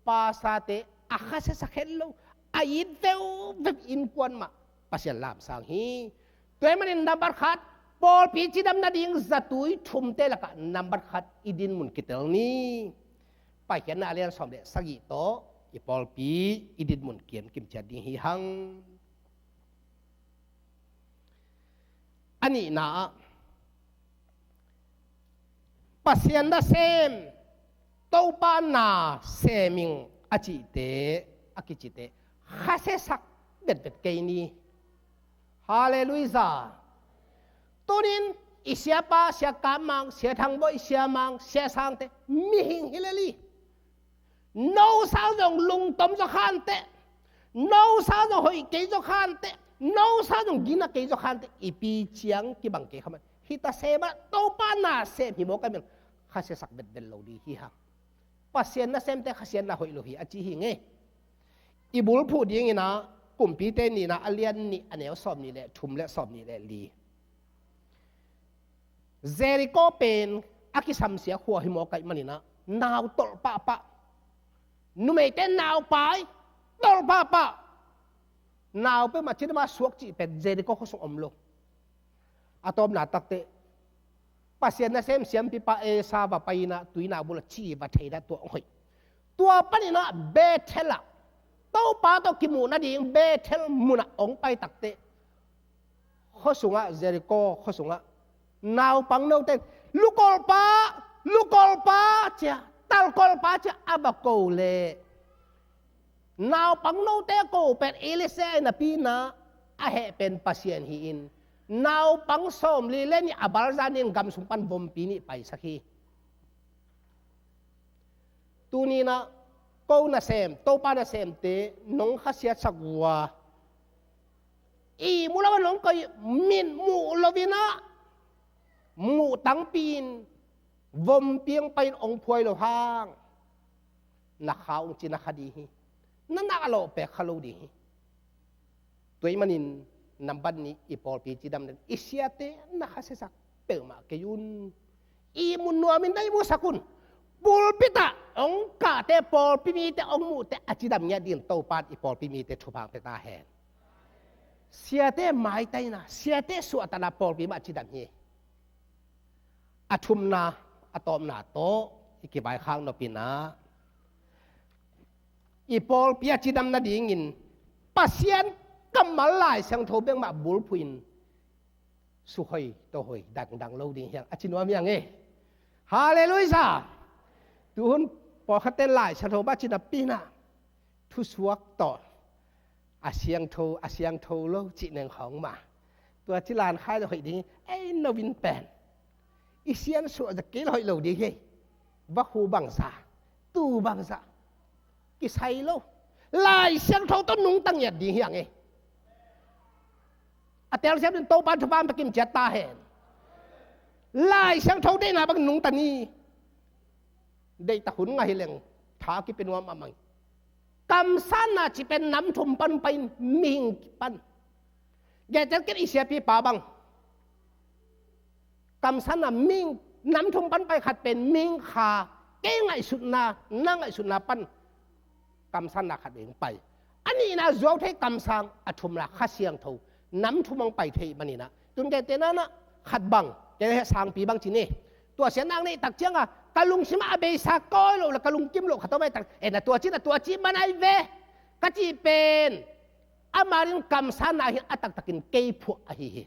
pastorte a khasiasak het lo, a it veuveu innkuan mah Pasian lamsang hi. Tua ahih manin nambat khat, pawlpi cidam nading zatui thumte lakah nambat khat i dinmun kitel ni. Paikhiatna a lian sawm le sagih tawh i pawlpi i dinmun kiam kimciat ding hi hang. A nihna ah, Pasian nasem, Topa nasem ing a cihte, a kicite khasiasak vetvet kei ni. Halleluiah. Tunin i siapa, Sia Kam Mang, Sia Thang Bawi, Sia Mang, Sia Sangte mihing hi lel hi. No sang zong lungtom zaw kha inteh, no sang zong hoih kei zaw kha inteh, no sang zong gina kei zaw kha inteh, i pi ciang kibang kei kha mah. Hi ta se mah, Topa nasem hi mawk ka hih manin khasiasak vetvet lo ding hi hang. Pasian nasemte khasiatna hoih lo hi a ci hi ing ei. I bulphuh dingin ah, Kumpite nihna a lian nih, a neu sawm nih le thum le sawm nih le li. Jeriko pen a kisamsia khua hi mawk ka hih manin ah, nau tolh pahpah, numeite naupai tolh pahpah, nau peuhmah cidam a suak cih pen Jeriko khuasung om lo. A tawpna takteh, Pasian nasem siampipa Esau va pai-in ah, tuinau bulah ci va thei-in ah, tua hong hoih. Tua panin ah Bethel ah, Topa tawh kimuh nading Bethel munah hong pai takteh, khuasungah, Jeriko khuasungah, naupang note in, "Lukolpa, lukolpa," ci-a, "talkolpa," ci-a a va ko leh, naupang note a ko pen Elisha in a pi-in ah, a heh pen Pasian hi-in, naupang sawmli le nih a balzan in gam sung pan vompi nih paisak hi. Tuni-in ah, ko nasem, Topa nasemte nong khasiatsak uh a, ihmu lo-in hong koih, mit muh lo-in ah, muh tangpi-in, vompi hong pai-in hong phuai loh hang, na kha ung ci na kha ding hi. Na nak a lawh pek kha lo ding hi. Tua ahih manin, nambat nih, i pawlpi cidam nading, i siate na khasiasak peuhmah kei un. Ihmu nuamin na ihmusak un. Pulpit ah hong kahte, pawlpi mite hong muhte a cidam ngiat dingin Topa in i pawlpi mite thupha pia ta hen. Siate maitai-in ah, siate suahtakna pawlpi mah cidam hi. A thumna, a tawpna tawh i kivaikhak nop-in ah, i pawlpi a cidam nadingin Pasian kammal Lai Siangtho bek mah bulphuh-in, suhoi tawhoi dangdang lo ding hi hang, a ci nuam hi hang ei. Halleluiah. Tuhun pawlkhatte Lai Siangtho bang ci napi-in ah, thusuak tawh, "A siangtho, a siangtho lo," cih neng khawng mah. Tua ci lan khai lo hoih ding hi. Ei, no-in pen i siansuah zek kei lo hoih lo ding hi. Vakhu bangzah, tuu bangzah, kisai lo. Lai Siangtho tawh nungta ngiat ding hi hang ei. A telsiam dingin Topa thupha pia kimciat ta hen. Lai Siangtho deihna bang nungta ni. Deihtak hun ngah hi leng, tha kipia nuam mahmah ing. Kamsanna cih pen nam thum pan pai-in, mihing pan. Gentehna, ken i siapipa bang, kamsanna mihing, nam thum pan pai, khat pen mihing kha, kei ngaihsutna, na ngaihsutna pan kamsanna khat bek hong pai. A nihna zuauthei kamsang, a thumna Kha Siangtho, nam thum hong pai thei manin ah, tun gentehna-in ah, khat bang, kei heh sangpi bang ci ni. Tua siatna neih tak ciangin, ka lungsim ah a beisa kawi loh le ka lungkim loh khat om ahih tak, "Eh, na tua ci, na tua ci man ahi ve," ka cih pen, ama ding kamsanna hi-in, a taktakin kei phuah ahi hi.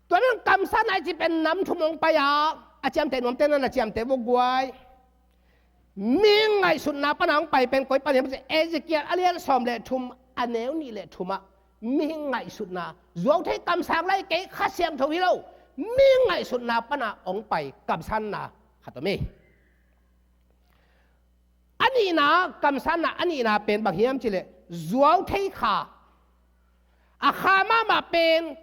Tua pen kamsanna i cih pen nam thum hong pai a, a ciamteh nuamte na, na ciamteh vo guai. Mihing ngaihsutna pan a hong pai pen koi pan hiam cih leh, Ezekiel a lian sawm le thum, a neu nih le thum ah, mihing ngaihsutna, zuauthei kamsang lai kei, Kha Siangtho hi lo, Mi ngaihsutna pana hong pai kamsanna khat om hi. A nihna, kamsanna a nihna pen bang hiam cih leh zuau thei kha. A kha mahmah pen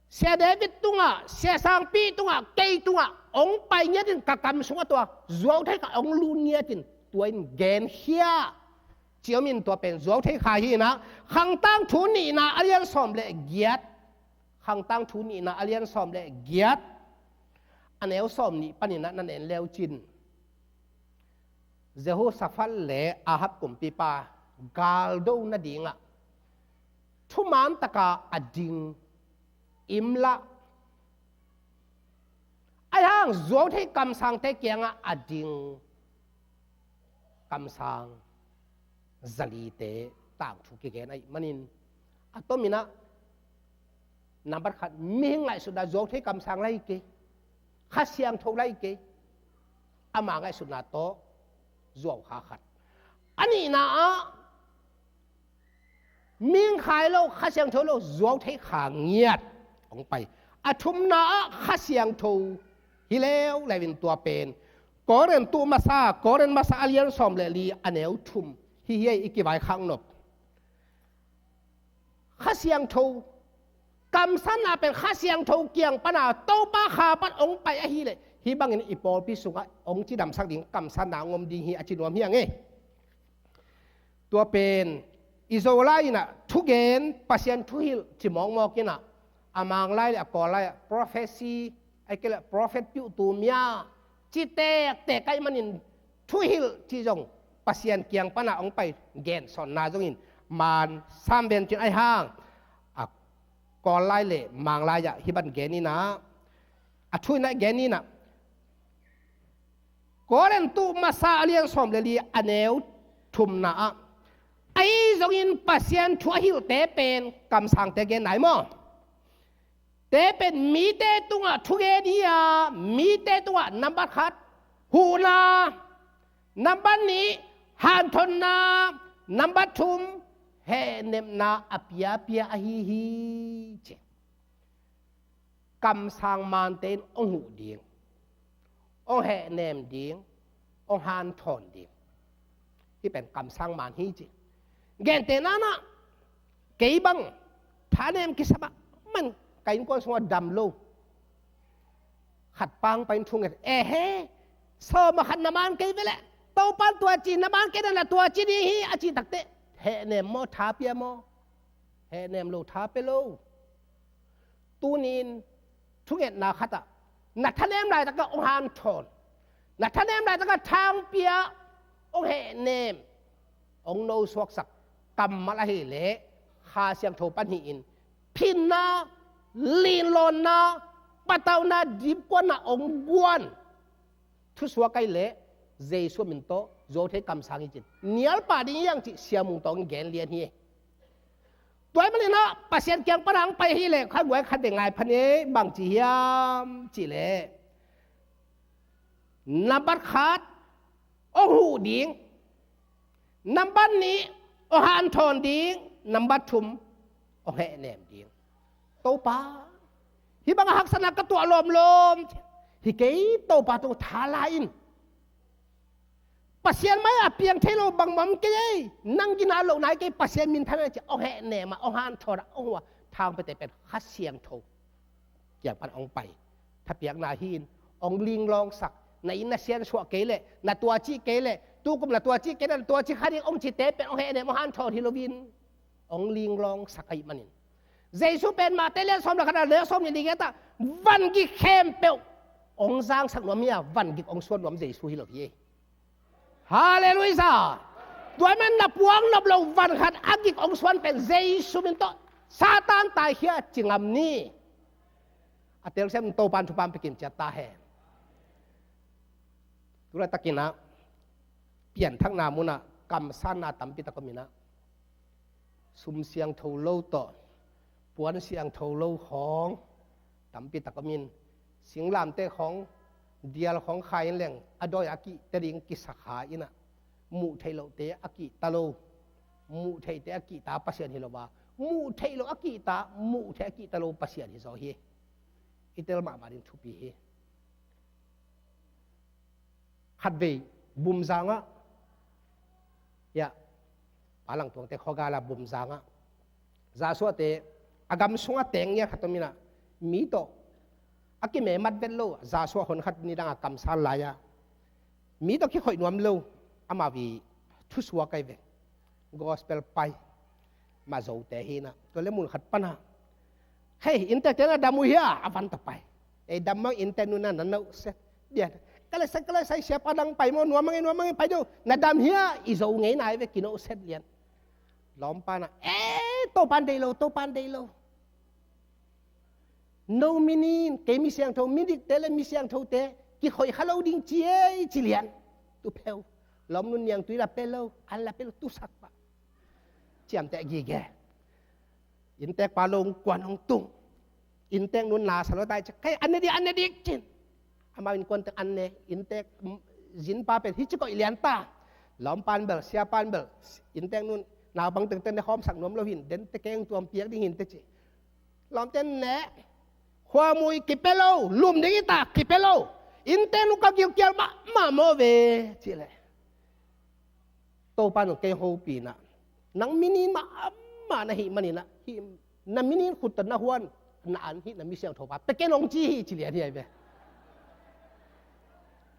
Sia David tungah, Sia Sangpi tungah, kei tungah hong pai ngiat in, ka kam sungah tua zuau thei kha hong lut ngiat in, tua in genkhia ci om in, tua pen zuau thei kha hi in ah, Khang Tangthu nihna a lian sawm le giat, Khang Tangthu nihna a lian sawm le giat, a neu sawm nih panin ah na en le uh cin, Jehoshaphat le Ahab kumpipa galdo nadingah thuman taka a ding imlah, ahi hang zuau thei kamsangte kiangah a ding kamsang zalite tangthu kigen ahih manin, a tomin ah, nambat khat, mihing ngaihsutna zuau thei kamsang lai kei, Kha Siangtho lai kei, ama ngaihsutna tawh zuau kha khat. A nihna ah, mihing kha hi lo, Kha Siangtho hi lo, zuau thei kha ngiat hong pai. A thumna ah Kha Siangtho hi leuleu in, tua pen Korintu masa, Korin masa a lian sawm le li, a neu thum. Hih hi ei i kivaikhak nop. Kha Siangtho, kamsanna pen Kha Siangtho kiang pana Topa Kha pan hong pai ahih leh, hih bangin i pawlpi sungah hong cidamsak ding, kamsanna hong om ding hi, a ci nuam hi ing ei. Tua pen i Zolai in ah thugen, Pasian thuhilh ci mawkmawk in ah, a Manglai le a Kawllai ah prophecy, ahih kei leh prophet piuhtu mia ci tektek ahih manin, thuhilh cih zong Pasian kiang pana hong pai gensawnna zongin man sam ven cin, ahi hang a Kawllai le Manglai ah hih bang gen in ah, a thu in ah gen in ah, Korintu masa a lian sawm le li, a neu thumna ah, ahi zongin Pasian thu a hilhte pen kamsangte genna hi maw? Te pen mite tungah thugen hi a, mite tungah nambat khat, huhna, nambat nih, hanthotna, nambat thum, hehnepna a piapia ahi hi, ci. Kamsang mante in hong huh ding, hong hehnem ding, hong hanthawn ding. Hih pen kamsang man hi, ci. Gentehna in ah, kei bang thanem kisam ah, man ka innkuan sungah dam lo, khat pang pai in thunget, ehe, sawm ah khat na man kei ve leh, Topan tua ci, na man kei na, na tua ci ding hi, a cih takteh, hehnem maw, tha pia maw? Hehnem lo, tha pia lo. Tuni-in thungetna khat ah, na thanem laitak ah hong hanthawn, na thanem laitak ah thang pia, hong hehnem, hong nosuaksak kammal ahih leh Kha Siangtho pan hi-in, phinna, linlawnna, patauhna, dipkuatna hong guan thusuak ahih leh Jesu min tawh zuau thei kamsang hi, ci-in nial pah ding hi hang, cih Sia Mung Tawng in gen lian hi. Tua ahih manin ah, Pasian kiang pan hong pai ahih leh, kha guai khat bek ngai pha ni, bang ci hiam cih leh, nambat khat, hong huh ding. Nambat nih, hong hanthawn ding. Nambat thum, hong hehnem ding. Topa, hih bang a haksatna ka tuah lawmlawm hi kei, Topa tung tha la in. Pasian mai-ah piang thei lo bangmah om kei ei. Nang gina lohna hi kei, Pasian minthanna hi, ci-a hong hehnem a, hong hanthawn a, hong huh a, thang piate pen Kha Siangtho kiang pan hong pai, thapiakna hi-in hong linglawngsak. Na inn na siansuah kei leh, na tua cih kei leh, tukum na tua cih kei leh, na tua cih kha ding hong cite pen hong hehnem, hong hanthawn hi loin, hong linglawngsak ahih manin, Jesu pen Matthai lian sawm le khat a neu sawmnih le giat ah, vangik khempeuh hong zangsak nuam hi a, vangik hong suan nuam Jesu hi lo hi. Halleluiah. Tua ahih manin na puak nop loh van khat a gik hong suan pen Jesu min tawh Satan taikhia ci ngam ni. A telsiam Topan thupha pia kim ciat ta hen. Tu laitakin ah, pianthakna munah kamsanna tampi tak om in ah, sum siangtho lo tawh, puan siangtho lo khawng tampi tak om in, singlamteh khawng, dial khawng khai in leng, a dawi a kihta ding kisa kha in ah, muh theih lohte a kihta lo, muh theihte a kihta Pasian hi lo a, muh theih loh a kihta, muh theih a kihta lo Pasian hi zaw hi. i tel mahmah ding thupi hi. Khatvei Bumzang ah, ya, Palang tuangte khuagal ah Bumzang ah Zasuahte a gam sungah teng ngiat khat om in ah, mi tawh a kimemat vet lo, Zasuah hon khat nidang a kamsang lai-a mi tawh kikhoih nuam lo, amau i thusuak ahi ve. Gospel pai mah Zote hi in ah, tua leh mun khat pan ah, "Hei, inntekte na dam uh hia?" a van ta pai. "Ei, dam mang, inntek nu na na noh set lian." "Ka leh sai, ka leh sai, siapa dang pai maw, nuam mang e, nuam mang e, pai deuh, na dam hia?" I Zo ngei nai ve, kinoh set lian. Lawmpa in ah, "Eh, Topa in deih lo, Topa in deih lo. No minin, kei mi siangtho, mi dikte leh mi siangthote kikhoih kha lo ding ci ei," ci lian. Tu pheu. Lawmnun niangtui la pe lo, an la pe lo, tu sak pah. Ciamteh gige. Inntekpa lo kuan hong tung. Innteknun na sa lo tai ci, "Kei, an ne dik, an ne dik," cin. Amau innkuan teng an ne, inntek, mm, zinpa pen hih ci koih lian ta. Lawmpa in bel, siapa in bel, innteknun naupang tengteng ne khawmsak nuam lo hi in, den te keng tuam piak ding hi in teh ci. Lawmte in ne, "Khuamui kipia lo, lum ding hi ta, kipia lo. Innteknu ka gilkial mahmah maw ve," ci leh, Topa in kei hong hopih in ah, "Nang minin mahmah na hih manin ah, hih na minin khut tawh na huan, na an hih na mi siangthopa pia ken hong ci hi," ci lian hi ahi ve.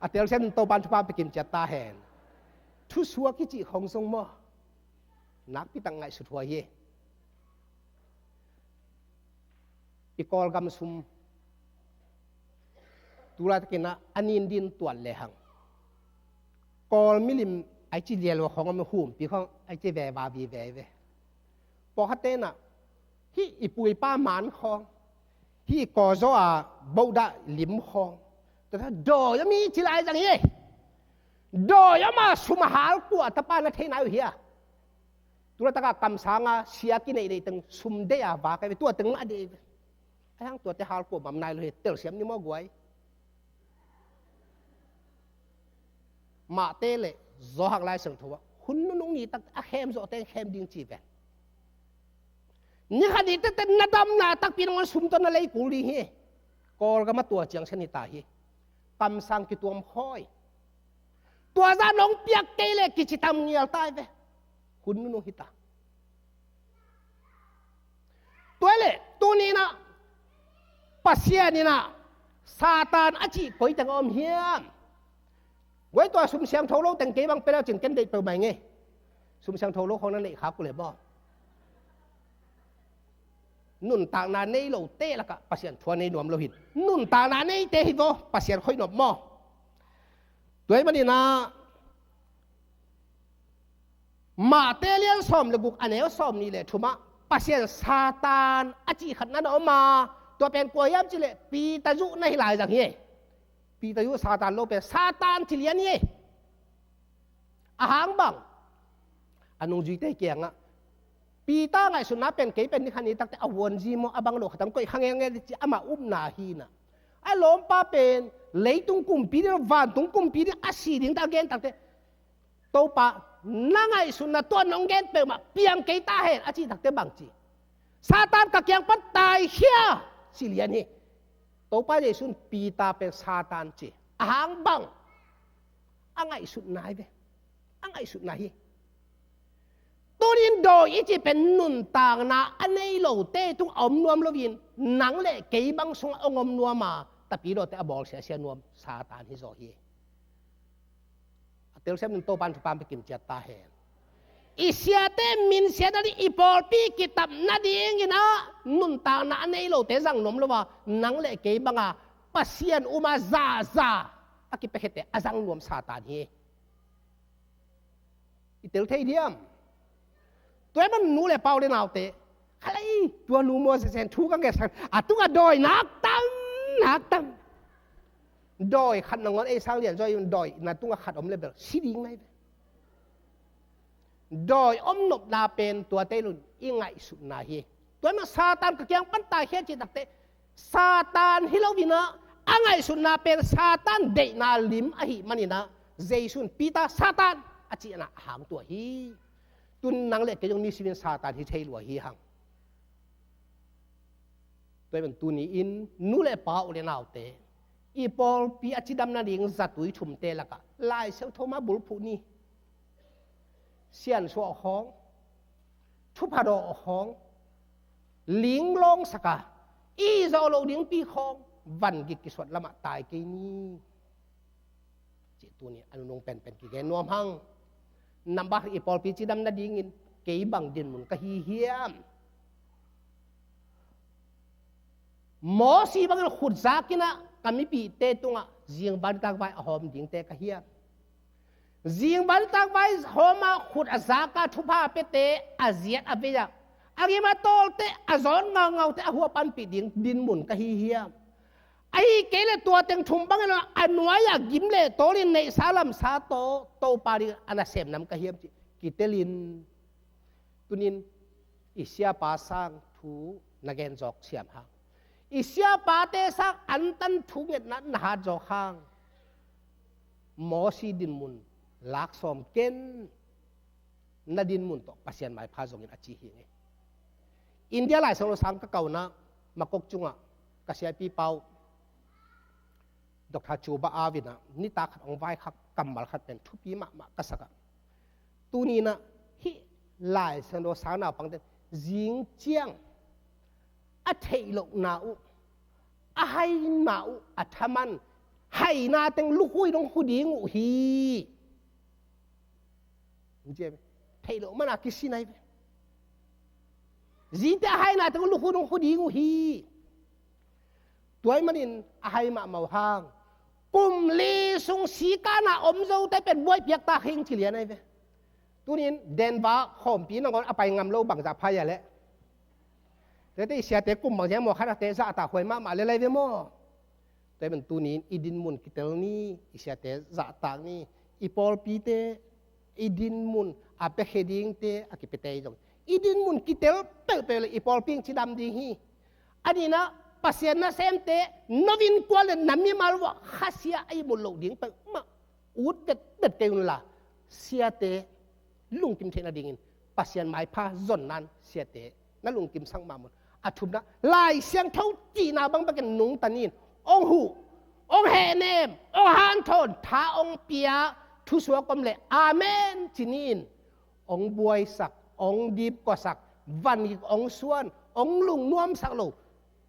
A telsiam in Topa in thupha pia kim ciat ta hen. Thusuak i cih khong zong maw, nakpi tak ngaihsut huai hi. I Kawlgam sum tu laitakin ah a nin din tuat lehang, Kawl milim ai ci lialua khawng a mi humpi khawng ai ci veva vive ve. Pawlkhatte in ah hih i pu i pa man khawng, hih i kawzaw a bohdah lim khawng, tua dawi om hi ci lai zang hi. Dawi om a sum a hal kua tapa na thei nai uh hia? Tu laitak a kamsang a sia kineihneih teng sum deih a vak ahi ve, tua teng mah deih ve. Ahi hang tuate hal kua bang om nai lo hi, telsiam ni maw guai. Mahte leh Johan Lai Siangtho ah, hun nunung ni tak a khem zawh teng khem ding ci ven. Ni khat ni tete na damna takpi nangawn sum tawh na lei kul ding hi. Kawlgam ah tua ciang sian hi ta hi. Kamsang kituam khawi. Tua zah nong piak kei leh kici tam ngial ta hi ve. Hun nunung hi ta. Tua leh tuni in ah Pasian in ah Satan a cih koi teng a om hiam? Guai, tua sum siangtho lo teng kei bang pia le cin ken deih peuhmah ing ei. Sum siangtho lo khawng na neih khak uh leh maw, nuntakna nei lote lakah Pasian thu a nei nuam lo hi in, nuntakna neite hi vaw Pasian khoih nop maw. Tua ahih manin ah Mahte lian sawm leh guk, a neu sawmnih leh thum ah Pasian Satan a cih khat na om a, tua pen kua hiam cih leh Peter zuh na hi lai zang hi. Peter zuh Satan lo pen Satan ci lian hi. A hang bang, a nungzuite kiangah, Peter ngaihsutna pen kei pen ni khat ni takte a huanzi maw, a bang lo khat hong koih kha ngelngel ding ci, amah upna hi in ah. A lawmpa pen leitung kumpi ding, vantung kumpi ding a si ding tah a gen takte, Topa, na ngaihsutna tua nong gen peuhmah piang kei ta hen a cih takte bang ci? Satan, ka kiang pan taikhia, ci lian hi. Topa Jesu in Peter pen Satan ci. A hang bang, a ngaihsutna hi ve. A ngaihsutna hi. Tuni in dawi i cih pen nuntakna a nei lote tung a om nuam lo in, nang leh kei bang sungah hong om nuam a, tapidawte a bawl siasia nuam Satan hi zaw hi. A telsiam in Topa in thupha pia kim ciat ta hen. I siate minsiat nading, i pawlpi kitap nadingin ah nuntakna a nei lote zang nuam lo a, nang leh kei bang a Pasian um a zaza a kipiakhiate a zang nuam Satan hi. I tel thei diam? Tua ahih manin nu leh pa, u leh naute, khalei tua nu Moses in thu ka ngetsak, a tungah dawi nak tam, nak tam. Dawi khat nangawn ei sang lian zaw in, dawi na tungah khat om leh bel si ding na hi ve. Dawi om nopna pen tuate leh i ngaihsutna hi. Tua ahih manin Satan, ka kiang pan taikhia cih takte, Satan hi lo in ah, a ngaihsutna pen Satan deihna lim ahih manin ah, Jesu in Peter, Satan, a cih in ah a hang tua hi. Tun nang leh kei zong nisimin Satan hi thei lua hi hang. Tua hi ban tuni-in nu le pa, u le naute, i pawlpi a cidam nading zatui thumte lakah Lai Siangtho mah bulphuh ni. Siansuah khawng, thupha dawh khawng, linglawngsak a, i zawh loh dingpi khawng, van gik kisuat lamah tai kei ni. Cih tuni a nunung penpen kigen nuam hang. Nambat i pawlpi cidam nadingin kei bang dinmun ka hi hiam? Mosi bangin khut zakin ah ka mipihte tungah zingvan takvai a hawm dingte ka hiam? Zingvan takvai hawm a khut a zaka thupha a piate a ziat a vei-a a gim a tawlte a zawt ngaungaute a hua panpih ding dinmun ka hi hiam? Ahi kei le tua teng thum bangin a nuai-a gim le tawlin neihsa lamsa tawh Topa ding a nasem nam ka hiam cih kitelin. Tunin i siapa sang thu na gen zawk siam hang, i siapate sang antan thu ngetna na hat zawk hang, Mosi dinmun lak sawm ken. Na dinmun tawh Pasian maipha zongin a ci hi ngei. India Lai Siangtho sang ka kauna Makok cungah ka siapi pau Doctor Chuba Avin ah nitak khat hong vaikhak kammal khat pen thupi mahmah ka sak ah, tuni-in ah hih Lai Siangtho sang naupangte zing ciang a theih lohna uh, a haina uh a thaman, haina teng lukhu in hong hu ding uh hi. Theih loh man a kisin ahi ve. Zingte a haina teng lukhu in hong hu ding uh hi. Tua ahih manin a hai mahmah uh hang, kum li sung sikana om zote pen buai piak ta khing ci lian ahi ve. Tunin Denver khawmpi nangawn a pai ngam lo bangzah phai a leh. Tete i siate kum bangzah maw khat a te zahtak huai mahmah lel ahi ve maw? Tua ahih manin tunin i dinmun kitel ni, i siate zahtak ni, i pawlpite i dinmun a piakhia dingte a kipiate i zong i dinmun kitel peuhpeuh le i pawlpi in cidam ding hi. A nihna, Pasian nasemte no innkuan le na mimal uah khasia a ihmut loh ding peuhmah ut vetvet kei unla, siate lungkim theih nadingin Pasian maipha zon nan siate na lungkimsak mahmah un. A thumna, Lai Siangtho cihna bang bekin nungta ni in, hong huh, hong hehnem, hong hanthawn, tha hong pia, thusuak om le amen ci ni in. Hong buaisak, hong dipkuasak, van gik hong suan, hong lungnuamsak lo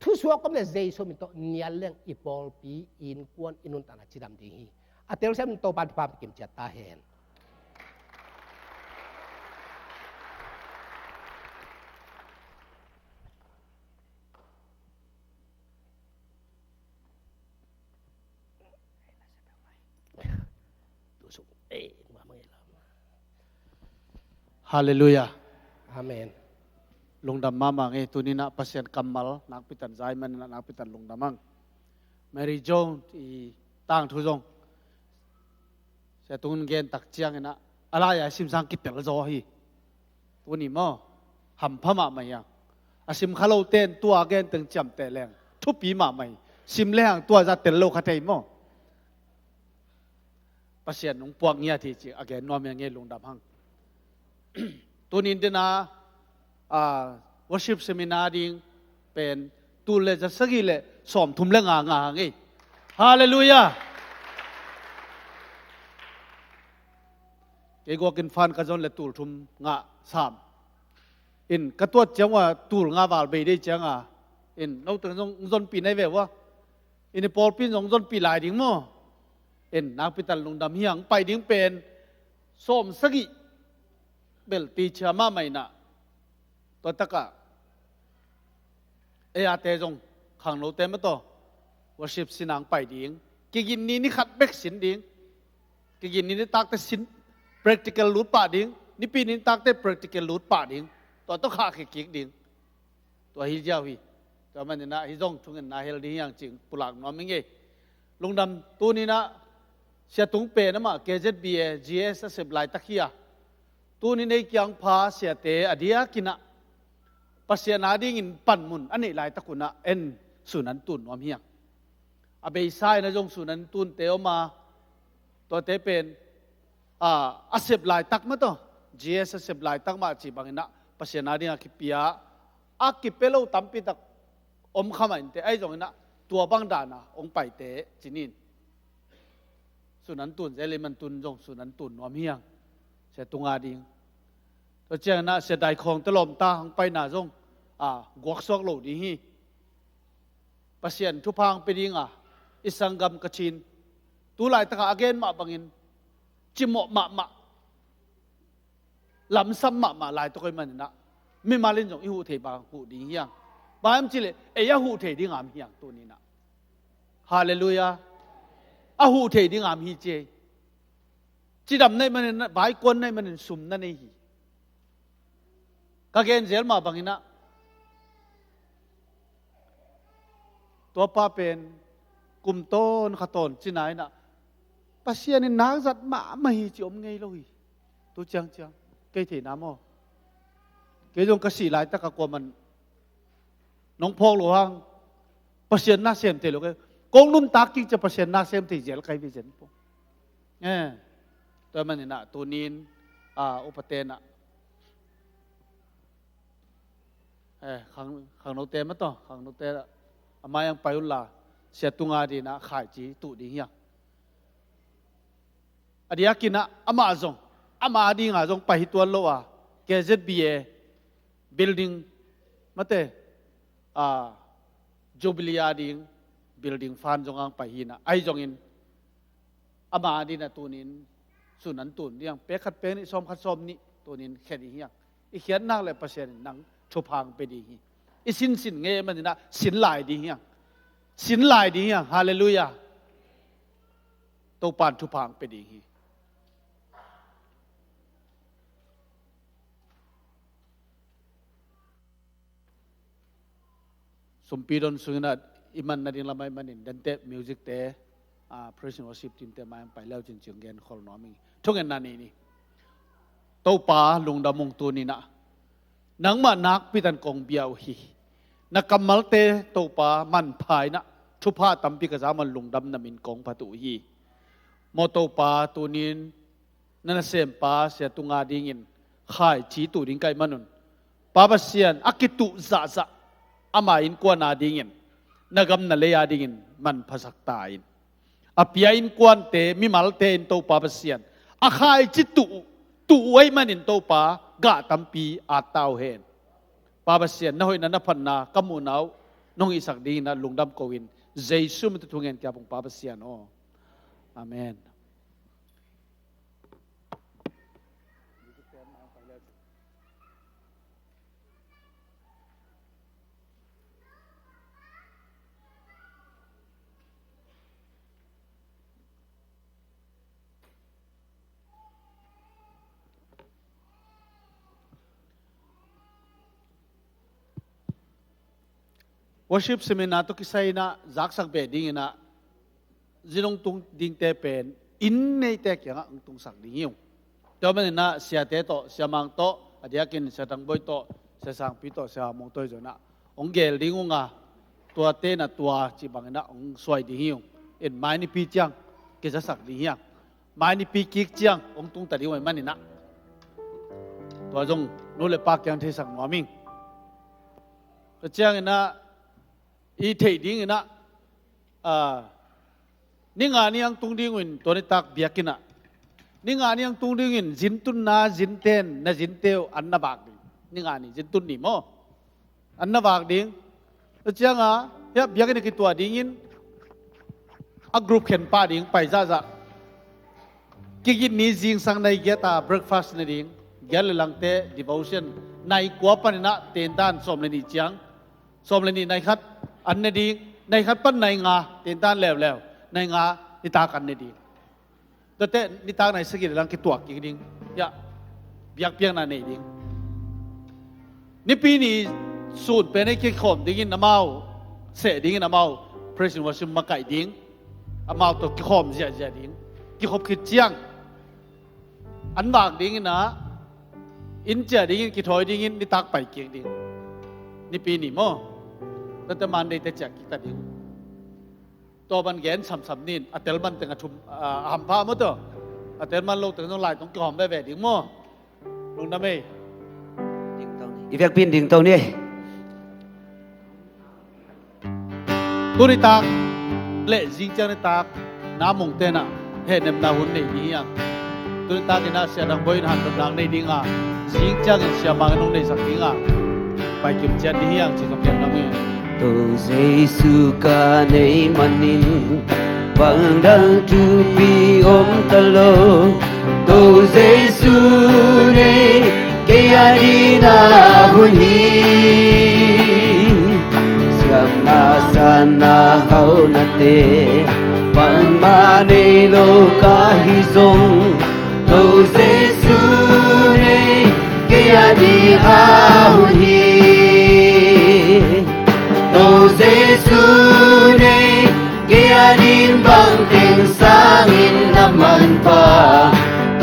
thusuak om le Jesu min tawh nial leng i pawlpi, i innkuan, i nuntakna cidam ding hi. A telsiam in Topa thupha kim ciat ta hen. Halleluiah. Amen. Lungdam mahmah ngei. Tuni-in ah Pasian kammal nakpi tan zai manin ah nakpi tan lungdam hang. Mary Jones i tangthu zong Sia Tung in gen tak ciangin ah a lai-a i sim sang kitel zaw hi. Tuni maw, hampha mahmah hi hang. A sim kha lote in tua gen teng ciamteh leng thupi mahmah hi. Sim le hang tua zah tel lo kha thei maw? Pasian hong puak ngiat hi ci a gen nuam hi hang e, lungdam hang. Tuni-in dena, ah, worship seminar ding pen tul le za sagih le sawmthum le nga ngah hang e. Halleluiah. Kei guakin fan ka zon le tul thum ngah sam. In ka tuat ciang ua tul nga val bei dei ciang a, in no teng zong hong zonpih na hi ve ua. In i pawlpi in zong hong zonpih lai ding maw? In nakpi tan lungdam hi hang. Pai ding pen sawm sagih bel ti cia mahmah in ah, tua takah ei ate zong khangnote mah tawh worship sin hang pai ding. Kigin ni ni khat bek sin ding. Kigin ni nitakte sin, practical lut pah ding. Nipi ni nitakte practical lut pah ding. Tua tawh khah kik kik ding. Tua hi ziau hi. Tua manin ah hih zong thungetna hel ding hi hang cih pulak nuam hi ing e. Lungdam. Tuni-in ah Sia Tung pen amah K Z B A G S a sep laitak hi a, tuni-in ei kiang pha siate a diakin ah Pasian adingin panmun a neih laitak un ah en sun an tun nuam hi hang. A beisa in ah zong sun an tunte om a, tuate pen, a, a sep laitak mah tawh, G S a sep laitak mah cih bangin ah Pasian ading a kipia, a kipia lo tampi tak om kha mah inteh, ahi zongin ah tua bang dan a hong paite ci-in. Sun an tun zel i man tun zong sun an tun nuam hi hang. Sia Tung a ding. Tua ciangin ah Sia Dai Khawng te lawmta hong paina zong, a, guaksuak lo ding hi. Pasian thupha hong pia ding a, i sanggam Kachin. Tu laitak a a gen mah bangin, cimawh mahmah, lamsam mahmah lai tawh koih manin ah, mimal in zong i huh thei bang huh ding hi hang. Bang hiam cih leh, ei a huh thei ding a om hi hang tuni-in ah. Halleluiah. A huh thei ding a om hi ci ei. Cidam na hih manin ah, vaikuan na hih manin sum na nei hi. Ka gen zel mah bangin ah, tua pa pen kum tawn kha tawn cina in ah, Pasian in nak zat mahmah hi ci om ngei lo hi. Tu ciangciang kei theihna maw? Kei zong ka sih laitak a kuaman nong phawk lo hang, Pasian na sem thei lo kei. Kong nuntak kik ciang Pasian na sem thei zel kai ve zen pong. Eh, tua manin ah tuni-in, a, upaten ah, eh, khang, khangnote mah tawh, khangnote ah, a mai-ah pai unla, Sia Tung a dingin ah khaici tuh ding hi hang. A diakin ah amah zong, ama dinga zong pai hi tuan lo a, K Z B A building, mate, a, Jubilee a ding building fund zong ang pai hi-in ah, ahi zongin ama dingin ah tuni-in sun an tun ding, pek khat pek nih, sawm khat sawm nih tuni-in khia ding hi hang. I khiat nak leh Pasian in nang thupha hong pia ding hi. I sinsin ngei manin ah sin lai ding hi hang. Sin lai ding hi hang. Halleluiah. Topa'n thupha hong pia ding hi. Sumpi don sungin ah i man nading lam ahih manin, dante music te, a, praise and worship team te mai-ah pai le uh cin ci-in gen khol nuam ing. Thungetna ni ni. Topa lungdam ung, tuni-in ah nangmah nakpi takin kong bia uh hi. Na kammalte Topa manpha in ah, thupha tampi ka za manin lungdamna min kong phat uh hi. Maw Topa, tuni-in na nasempa Sia Tung a dingin khaici tuh ding ka hih manun, Pa Pasian, a kituh zahzah ama innkuan a dingin, na gam na lei a dingin manphasak ta in. A pia innkuante, mimalte in Topa Pasian, a khaici tuh, tuh uh ahih manin Topa, gah tampi at ta uh hen. Pa Pasian, na hoihna na phatna ka muhna uh nong hihsak dingin ah lungdam ko-in, Jesu min tawh thungen ka hi pong, Pa Pasian aw. Amen. Worship seminar tawh kisai-in ah zaksak beh dingin ah, zin hong tung dingte pen inn neite kiangah hong tungsak ding hi ung. Tua manin ah siate tawh, Sia Mang tawh, a diakin Sia Tang Bawi tawh, Sia Sang Pi tawh, Sia Mawng tawh hi zongin ah hong gel ding ung a, tuate in ah tua cih bangin ah hong suai ding hi ung. In mai nipi ciang kizasak ding hi hang. Mai nipi kik ciang hong tung ta ding uh ahih manin ah, tua zong nu le pa kiang theisak nuam ing. Tua ciangin ah, i theih dingin ah, a, ni nga ni-a hong tung ding uh in, tua nitak biakinn ah, ni nga ni-a hong tung ding uh in, zin tunna zinten na zinte uh an na vak ding. Ni nga ni, zin tun ni maw, an na vak ding. Tua ciangin ah, hiah biakinn ah kituah dingin, a group khen pah ding, pai zahzah. Kigin ni zingsang nai giat a breakfast ne ding, giat le langte devotion, nai kua panin ah tentan sawm le nih ciang, sawm le nih nai khat an ne ding, nai khat pan nai nga tentan leuleu, nai nga nitak an ne ding. Tuate nitak nai sagih le lang kituak kik ding. Hiah biakpiakna nei ding. Nipi ni sun pen ei kikhawm dingin amau, seh dingin amau, praise and worship makaih ding. Amau tawh kikhawm ziahziah ding. Kikhop khit ciang an vak dingin ah, inn ciah dingin, kithawi dingin, nitak pai kik ding. Nipi ni maw? Tuate Monday te ciah kik ta ding. Tua ban gen samsam ni in, a tel man teng a thum, a, a hampha maw tua. A tel man lo teng zong lai tong kihawm veve ding maw? Lungdam ei. I vekpi in dingto ni ei. Tuni tak le zing ciang ni tak na mong tenah hehnepna hun nei ding hi hang. Tuni tak inah Sia Dang Bawi in hanthawnnak nei ding a, zing ciangin Sia Mang in hong neisak ding a, paikim ciat ding hi hang ci zong gen nang hi. To Jesu ka nei manin bang dang thupi om ta lo. To Jesu nei kei a ding a hun hi. Siamna sanna haunate bangmah nei lo ka hi zong, to Jesu nei kei a ding a hun hi. To Jesu nei kei a ding bang teng sangin a manpha.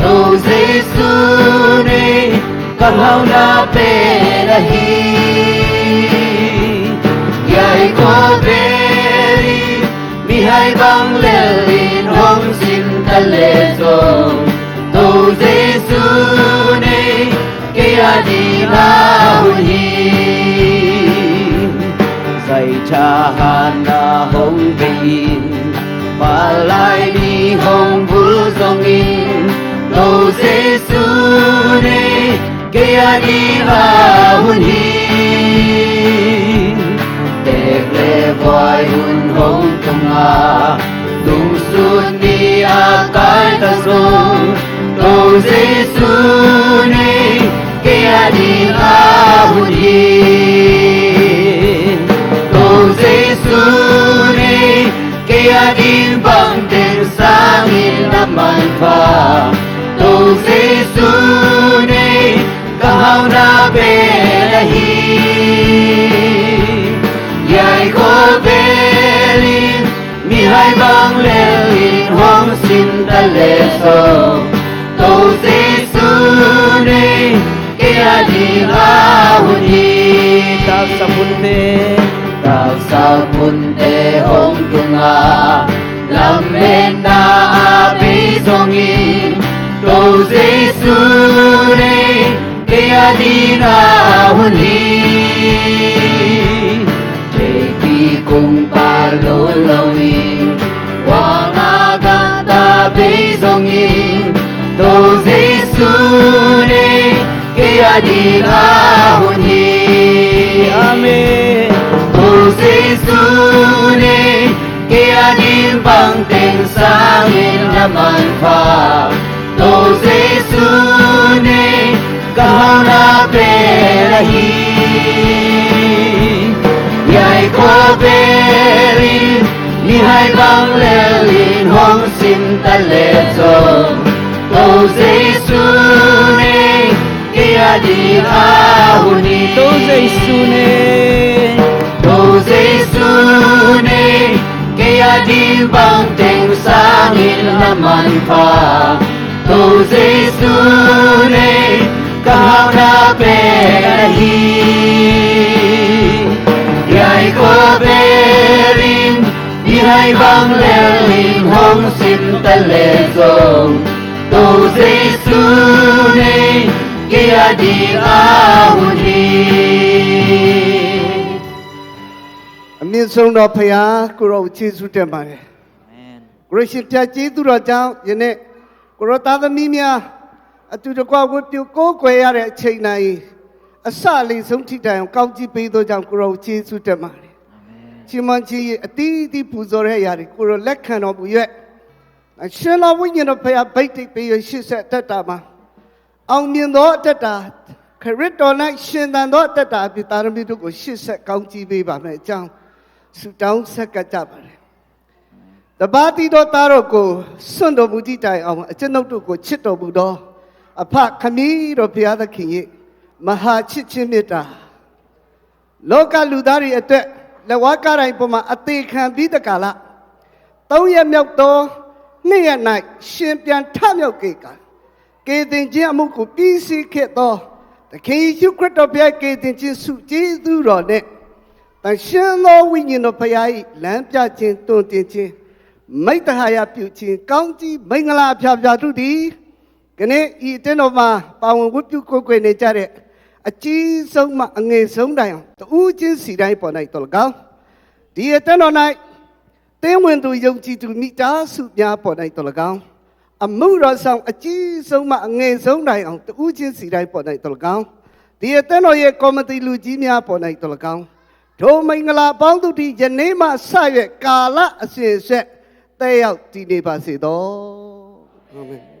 To Jesu nei ka hauna pen ahi. Hiai khawvel in mihai bang lel in hong sim ta leh zong, to Jesu nei kei a ding a hun hi. Zaitha hanna hong bei in, palai ni hong bul zongin, to Jesu nei kei a ding a hun hi. Teek le buai hun hong tung a, lungsun ni a kai ta zong, to Jesu nei kei a ding a hun hi. To Jesu nei kei a ding bang teng sangin a manpha. To Jesu nei ka hauna pen ahi. Hiai khawvel in mihai bang lel in hong sim ta leh zong, to Jesu nei kei a ding a hun hi. Taksa phunte, taksa phunte hong tung a, lametna a bei zongin, to Jesu nei kei a ding a hun hi. Teipi kung pa lo lo in, wang a gata bei zongin, to Jesu nei kei a ding a hun hi. Amen. To Jesu nei kei a ding bang teng sangin a manpha. To Jesu nei ka hauna pen ahi. Hiai khawvel in mihai bang lel in hong sim ta leh zong, to Jesu nei kei a ding a hun hi. To Jesu nei, to Jesu nei kei a ding bang teng sangin a manpha. To Jesu nei ka hauna pen ahi. Hiai khawvel in mihai bang lel in hong sim ta leh zong, to Jesu nei kei a ding a hun hi. အမြင့်ဆုံးသောဘုရားကိုယ်တော်ကိုကျေးဇူးတင်ပါတယ်။ ကိုယ်တော်ရှင်ဘုရားကျေးဇူးတော်ကြောင့်ယနေ့ ကိုယ်တော်သားသမီးများအတူတကွဝတ်ပြုကိုးကွယ်ရတဲ့အချိန်တိုင်းအစအလင်ဆုံးထိတိုင်အောင်ကောင်းကြီးပေးသောကြောင့်ကိုယ်တော်ကိုကျေးဇူးတင်ပါတယ်။ ချီးမွမ်းခြင်းအသီးသီးပူဇော်တဲ့အရာတွေကိုယ်တော်လက်ခံတော်မူ၍ရှင်တော်ဝိညာဉ်တော်ဘုရားဗိတ်တိတ်ပေးရရှေ့ဆက်အသက်တာမှာအောင်မြင်သောအသက်တာခရစ်တော်၌ရှင်သန်သောအသက်တာအဖြစ်သားသမီးတို့ကိုရှေ့ဆက်ကောင်းကြီးပေးပါမယ်အကြောင်းဆုတောင်းဆက်ကပ်ကြပါတယ်။ တပါးတည်းသောသားတော်ကိုစွန့်တော်မူသည့်တိုင်အောင်အကျွန်ုပ်တို့ကိုချစ်တော်မူသောအဖခင်တော်ဘုရားသခင်၏မဟာချစ်ခြင်းမေတ္တာလောကလူသားတွေအတွက်လက်ဝါးကပ်တိုင်ပေါ်မှာအသေခံပြီးတကာလသုံးရက်မြောက်သောနေ့ရက်၌ရှင်ပြန်ထမြောက်စေကာကယ်တင်ခြင်းအမှုကိုပြီးစီးခဲ့သောသခင်ယေရှုခရစ်တော်ဘုရားကယ်တင်ခြင်းဆုကျေးဇူးတော်နှင့်သန့်ရှင်းသောဝိညာဉ်တော်ဘုရား၏လမ်းပြခြင်းတွင်တင်ခြင်းမိတ္တဟာယပြုခြင်းကောင်းကြီးမင်္ဂလာအဖျားဖျားတို့သည်ကနေ့ဤအတင်းတော်မှာပါဝင်ဝတ်ပြုကိုးကွယ်နေကြတဲ့အကြီးဆုံးမှအငယ်ဆုံးတိုင်အောင်တဦးချင်းစီတိုင်းပေါ်၌တော်လကောက်ဒီအတင်းတော် တင်းဝင်သူယုံကြည်သူမိသားစုများပေါ်၌တော်၎င်း၊ အမှုတော်ဆောင်အကြီးဆုံးမှအငယ်ဆုံးတိုင်အောင်တဦးချင်းစီတိုင်းပေါ်၌တော်၎င်း၊ ဒီအသင်းတော်ရဲ့ကော်မတီလူကြီးများပေါ်၌တော်၎င်း၊ ထိုမင်္ဂလာအပေါင်းတို့သည်ယနေ့မှစ၍ကာလအစဉ်အဆက်သက်ရောက်တည်နေပါစေသော။ အာမင်။